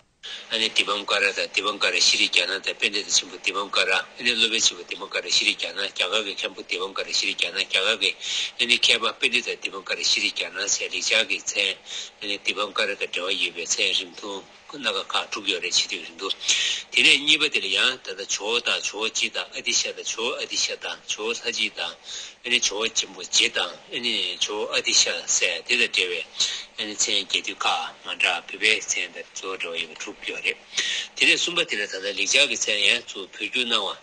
ཨ་ནི་དི་པཾ་ཀ་ར་དང་དི་པཾ་ཀ་ར་ཤྲཱི་ཛྙཱ་ན་དང་པཎྜི་ཏ་ཆེན་པོ་དི་པཾ་ཀ་ར། ཨ་ནི་སློབ་དཔོན་ཆེན་པོ་དི་པཾ་ཀ་ར་ཤྲཱི་ཛྙཱ་ན། རྒྱ་གར་གྱི་མཁན་པོ་དི་པཾ་ཀ་ར་ཤྲཱི་ཛྙཱ་ན། རྒྱ་གར་གྱི་ཨ་ནི་མཁས་པ་པཎྜི་ཏ་དི་པཾ་ཀ་ར་ཤྲཱི་ཛྙཱ་ན་ཟེར་རིགས་ཆགས་ཀྱི་མཚན། ཨ་ནི་དི་པཾ་ཀ་ར་དང་འབྲེལ་བ་ཡོད་པའི་མཚན་རིང་ཐུང་སྣ་ཁ་ཁག་དྲུག་ཡོད་རེད། ཕྱི་དུས་རིང་ཐུང་། དེ་ནས་གཉིས་པ་དེ་ལ་ཡང་ད་ལྟ་ཇོ་བོ་དང་ཇོ་བོ་རྗེ་དང་ཨ་ཏི་ཤ་དང་ཇོ་བོ་ཨ་ཏི་ཤ་དང་ཇོ་བོ་ལྷ་རྗེ་དང་། ཨ་ནི་ཇོ་བོ་ཆེན་པོ་རྗེ་དང་ཨ་ནི་ཇོ་བོ་ཨ་ཏི་ཤ་ཟེར་དེ་དང་འབྲེལ་བའི་ཨ་ནི་མཚན་རྒྱས་བསྡུས་ཁག་མ་འདྲ་བོད་པའི་མཚན་དང་གཙོ་བོ་འབྲེལ་བ་ཡོད་པ་དྲུག་ཡོད་རེད། དེ་ནས་གསུམ་པ་དེ་ལ་ད་ལྟ་ལེགས་སྦྱར་གྱི་མཚན་ཡང་ཚུར་བོད་བསྒྱུར་གནང་བ་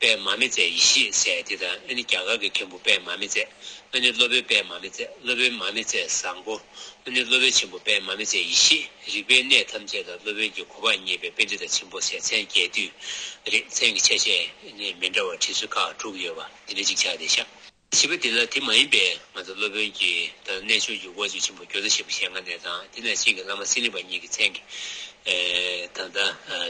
དཔལ་མར་མེ་མཛད་ཡེ་ཤེས་ཟེར་དེ་དང་ཨ་ནི་རྒྱ་གར་གྱི་མཁན་པོ་དཔལ་མར་མེ་མཛད། ཨ་ནི་སློབ་དཔོན་དཔལ་མར་མེ་མཛད། སློབ་དཔོན་མར་མེ་མཛད་བཟང་པོ། ཨ་ནི་སློབ་དཔོན་ཆེན་པོ་དཔལ་མར་མེ་མཛད་ཡེ་ཤེས། རིག་པའི་གནས་ཐམས་ཅད་ལ་སློབ་དཔོན་གྱི་གོ་འཕང་བརྙེས་པའི་པཎྜི་ཏ་ཆེན་པོ་ཟེར་མཚན་རྒྱས་བསྡུས་རེད། མཚན་གྱི་ཆ་ཤས་ནི་མི་འདྲ་བ་བྲིས་ཚུལ་ཁག་དྲུག་ཡོད་པ་དེ་འདྲ་ཅིག་ཆགས་བསྡད་ཤག་བཞི་པ་དེ་ལ་དེ་མ་ཡིན་པའི་ང་ཚོ་སློབ་དཔོན་གྱི་ད་རྣལ་འབྱོར་གྱི་དབང་ཕྱུག་ཆེན་པོ་མགྱོགས་མཛད་ཞིག་པ་ཞལ་སྔ་ནས་དང་དེ་ནང་བཞིན་གྱི་བླ་མ་སེང་བློན་པ་གཉིས་ཀྱི་མཚན་གྱི་ད་ལྟ་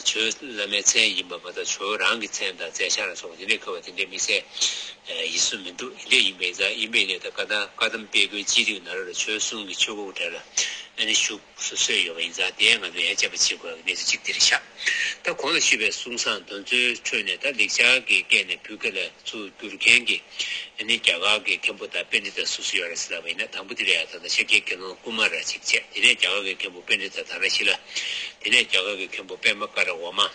ཇོ་བོ་བླ་མའི་མཚན་ཡིན་པ་མ་གཏོགས་ཇོ་བོ་རང་གི་མཚན་དང་མཛད་བྱང་ལ་སོགས་པ་དེ་འདྲའི་ཁ་བ་དེ་འདྲའི་དམིགས་བསལ་ཡིན་གསུངས་མི་འདུག་ཡིན་འདྲ་ཡིན་པའི་ཙང་ཡིན་པའི་ནས་ད་བཀའ་གདམས་བཀའ་གདམས་དཔེ་རྒྱུན་སྤྱི་འདུས་ནང་ལ་ཇོ་བོའི་གསུང་གི་ཆོས་འཁོར་གྲལ་ལ་ཨ་ནི་བཞུགས་སུ་གསོལ་ཡོད་པ་ཡིན་ཙང་དེ་ང་ཚོ་ཡང་དཔྱད་པ་བྱེད་དགོས་པའི་གནས་ཚུལ་གཅིག་དེ་རེད་ཤག་ད་གོང་ལ་ཞུས་པའི་གསུང་བཟང་དོན་ཚུལ་ཁྲོད་ནས་ད་ལེགས་སྦྱར་གྱི་སྐད་ནས་བོད་སྐད་ལ་ཚུར་བསྒྱུར་མཁན་གྱི་ཨ་ནི་རྒྱ་གར་གྱི་མཁན་པོ་དང་པཎྜི་ཏ་སུ་སུ་ཡོད་རེད་ཟེར་ལབ་པ་ཡིན་ན་དང་པོ་དེ་ལ་ཡང་ད་ལྟ་ཤཱཀྱའི་དགེ་སློང་ཀུ་མ་ར་གཅིག་བྱས། དེ་ནས་རྒྱ་གར་གྱི་མཁན་པོ་པཎྜི་ཏ་དྷ་ར་ཤི་ལ། དེ་ནས་རྒྱ་གར་གྱི་མཁན་པོ་པདྨ་ཀ་ར་འོག་མ།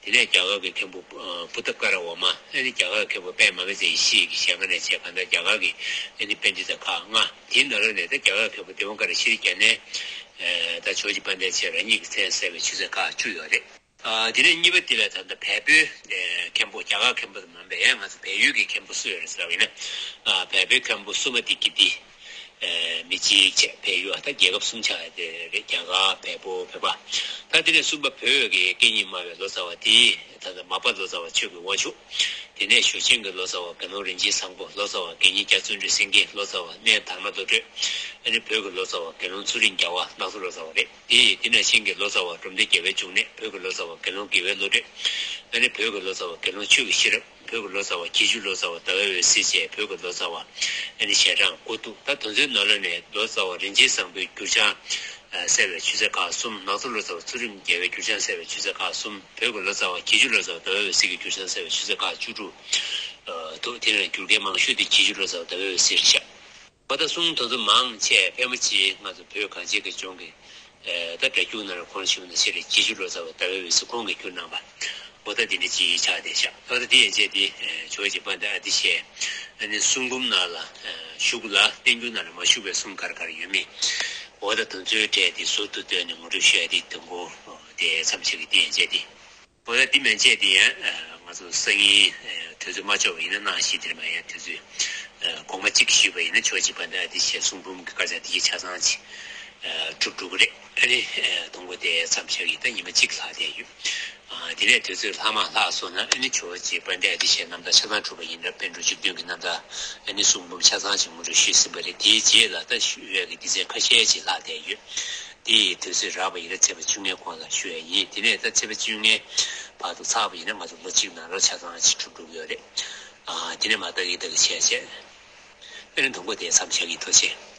དེ་ནས་རྒྱ་གར་གྱི་མཁན་པོ་ཨ་བུདྡྷ་ཀ་ར་འོག་མ། ཨ་ནི་རྒྱ་གར་གྱི་མཁན་པོ་པདྨ་མཛད་ཡེ་ཤེས་ཀྱི་ཞལ་སྔ་ནས་བྱས། གང་ལྟར་རྒྱ་གར་གྱི་ཨ་ནི་པཎྜི་ཏ་ཁག་ལྔ། དེའི་ནང་ལོགས་ནས་ད་རྒྱ་གར་གྱི་མཁན་པོ་དི་པཾ་ཀ་ར་ཤྲཱི་ཛྙཱ་ནས་ད་ཇོ་བོ་རྗེ་དཔལ་ལྡན་ཆེན་རང་ཉིད་ཀྱི་མཚན་གསལ་བའི་ཆོས་ཚན་ཁག་བཅུ་ཡོད་རེད། ཨ་དེ་ནས་གཉིས་པ་དེ་ལ་ད་ལྟ་བལ་པོའི་ཨ་མཁན་པོ་རྒྱ་གར་མཁན་པོ་དེ་མིན་པའི་ཡང་ང་ཚོ་བལ་ཡུལ་གྱི་མཁན་པོ་སུ་ཡོད་རེད་ཟེར་བ་ཡིན་ན། ཨ་བལ་པོའི་མཁན་པོ་སུ་མ་ཏི་ཀི་ཏི། ཨ་མི་གཅིག་བྱས་བལ་ཡུལ་ད་རྒྱལ་ཁབ་གསུམ་ཆགས་ཡ་དེ་རེད། རྒྱ་གར་བལ་པོ་བོད་པ། ད་དེ་ནས་གསུམ་པ་བོད་ཀྱི་སྐད་གཉིས་སྨྲ་བའི་ལོ་ཙཱ་བ་དེ་ད་ལྟ་མར་པ་ལོ་ཙཱ་བ་ཆོས་ཀྱི་དབང་ཕྱུག་དེ་ནས་ཞོ་ཆེན་གྱི་ལོ་ཙཱ་བ་དགེ་སློང་རིན་ཆེན་བཟང་པོ། ལོ་ཙཱ་བ་དགེ་བསྙེན་རྒྱ་བརྩོན་འགྲུས་སེང་གེ། ལོ་ཙཱ་བ་གནས་དར་མ་བློ་གྲོས། ཨ་ནི་བོད་ཀྱི་ལོ་ཙཱ་བ་དགེ་སློང་ཚུལ་ཁྲིམས་རྒྱལ་བ་ནག་ཚོ་ལོ་ཙཱ་བ་རེད། དེ་དེ་ནང་བཞིན་གྱི་ལོ་ཙཱ་བ་འབྲོམ་སྡེ་རྒྱལ་བའི་འབྱུང་གནས། བོད་ཀྱི་ལོ་ཙཱ་བ་དགེ་སློང་དགེ་བའི་བློ་གྲོས། ཨ་ནི་བོད་ཀྱི་ལོ་ཙཱ་བ་དགེ་སློང་ཆོས་ཀྱི་ཤེས་རབ། བོད་ཀྱི་ལོ་ཙཱ་བ་གྱི་ཅུ་ལོ་ཙཱ་བ་ཟླ་བའི་འོད་ཟེར་བཅས་བོད་ཀྱི་ལོ་ཙཱ་བ་ཨ་ནི་ཞལ་གྲངས་དགུ་འདུག་ད་དེ་ཚོའི་ནང་ལོགས་ནས་ལོ་ཙཱ་བ་རིན་ཆེན་བཟང་པོའི་འགྱུར་བྱང་གསལ་བའི་ཆོས་ཚན་ཁག་གསུམ། ནག་ཚོ་ལོ་ཙཱ་བ་ཚུལ་ཁྲིམས་རྒྱལ་བའི་འགྱུར་བྱང་གསལ་བའི་ཆོས་ཚན་ཁག་གསུམ། བོད་ཀྱི་ལོ་ཙཱ་བ་གྱི་ཅུ་ལོ་ཙཱ་བ་ཟླ་བའི་འོད་ཟེར་གྱི་འགྱུར་བྱང་གསལ་བའི་ཆོས་ཚན་ཁག་བཅུ་དྲུག་འདུག་དེ་ནས་འགྱུར་མཁན་མང་ཤོས་དེ་གྱི་ཅུ་ལོ་ཙཱ་བ་ཟླ་བའི་འོད་ཟེར་རེད་ཤག་འོ་ད་གསུང་དེ་ཚོ་མང་ཆེ་ཕལ་མོ་ཆེ་ང་ཚོ་བོད་གངས་ཅན་གྱི་ལྗོངས་ཀྱི་ཨེ་ད་སྒྲ་འགྱུར་ནང་ལ་ཁོང་ཞུས་པ་ནང་བཞིན་རེད། གྱི་ཅུ་ལོ་ཙཱ་བ་ཟླ་བའི་འོད་ཟེར་ཁོང་གིས་བསྒྱུར་གནང་པ། འོ་ད་འདི་འདྲ་ཅིག་ཆགས་བསྡད་ཤག་འོ་ད་འདི་ཡན་ཆད་དེ་ཨེ་ཇོ་བོ་རྗེ་དཔལ་ལྡན་ཨ་ཏི་ཤའི་ཨ་ནི་གསུང་འབུམ་ནང་ལ་ཨེ་བཞུགས་ལ་བསྟན་འགྱུར་ནང་ལ་མ་བཞུགས་པའི་གསུང་ག་རེ་ག་རེ་ཡོད་མེད། འོ་ད་དེ་ཚོའི་གྲས་དེ་ཟུར་དུ་བཏོན་ནས་ངོ་སྤྲོད་ཞུ་ཡ་དེ་དོན་གོ་དེ་མཚམས་བཞག་གི། འདི་ཡན་ཆད་དེ། འོ་ཡ་འདི་མན་ཆད་དེ་ཡང་ང་ཚོ་སང་ཉིན་དུས་ཚོད་མ་ལྕོགས་པ་ཡིན་ན་གནང་ཞིག་དེར་མ་ཡང་དུས་ཚོད་དགོངས་པ་གཅིག་ཞུས་པ་ཡིན་ན་ཇོ་བོ་རྗེ་དཔལ་ལྡན་ཨ་ཏི་ཤའི་གསུང་འབུམ་གྱི་དཀར་ཆག་དེ་གྱད་ཆ་ཚང་ཅིག་གྲུབ་འགྲོ་གི་རེད། ཨ་ནི་དང་པོ་དེ་མཚམས་བཞག་ཡིན། ད་ཉི་མ་གཅིག་ལྷག་བསྡད་ཡོད། དེ་ནས་དུས་ཚོད་ལྷག་མ་ལྷག་སོང་ན་ཨ་ནི་ཇོ་བོ་རྗེ་དཔལ་ལྡན་ཨ་ཏི་ཤའི་རྣམ་ཐར་ཆ་ཚང་གྲུབ་པ་ཡིན་ན་པཎ་གྲུབ་བཅུ་བདུན་གྱི་རྣམ་ཐར་ཨ་ནི་གསུང་འབུམ་ཆ་ཚང་ཅིག་ངོ་སྤྲོད་ཞུས་ཟིན་པ་རེད། དེའི་རྗེས་ལ་ད་ཞུ་ཡས་ཀྱི་སྡེ་ཚན་ཁ་ཤས་ཅིག་ལྷག་བསྡད་ཡོད། དེ་ཡི་དུས་ཚོད་རག་པ་ཡིན་ན་ཚེས་པ་བཅོ་ལྔའི་གོང་ལ་ཞུ་ཡ་ཡིན། དེ་ནས་ད་ཚེས་པ་བཅོ་ལྔའི་བར་དུ་ཚར་བ་ཡིན་ན་ང་ཚོ་ལོ་གཅིག་ནང་ལ་ཆ་ཚང་ཅིག་གྲུབ་འགྲོ་གི་ཡོད་རེད། ཨ། དེ་ནས་མ་ལྟ་གི་ལྟ་གི་བྱས་བྱས། དཔེ་རིང་དང་པོ་དེ་མཚམས་བཞག་གི་ཐུགས་རྗེ་ཆེ།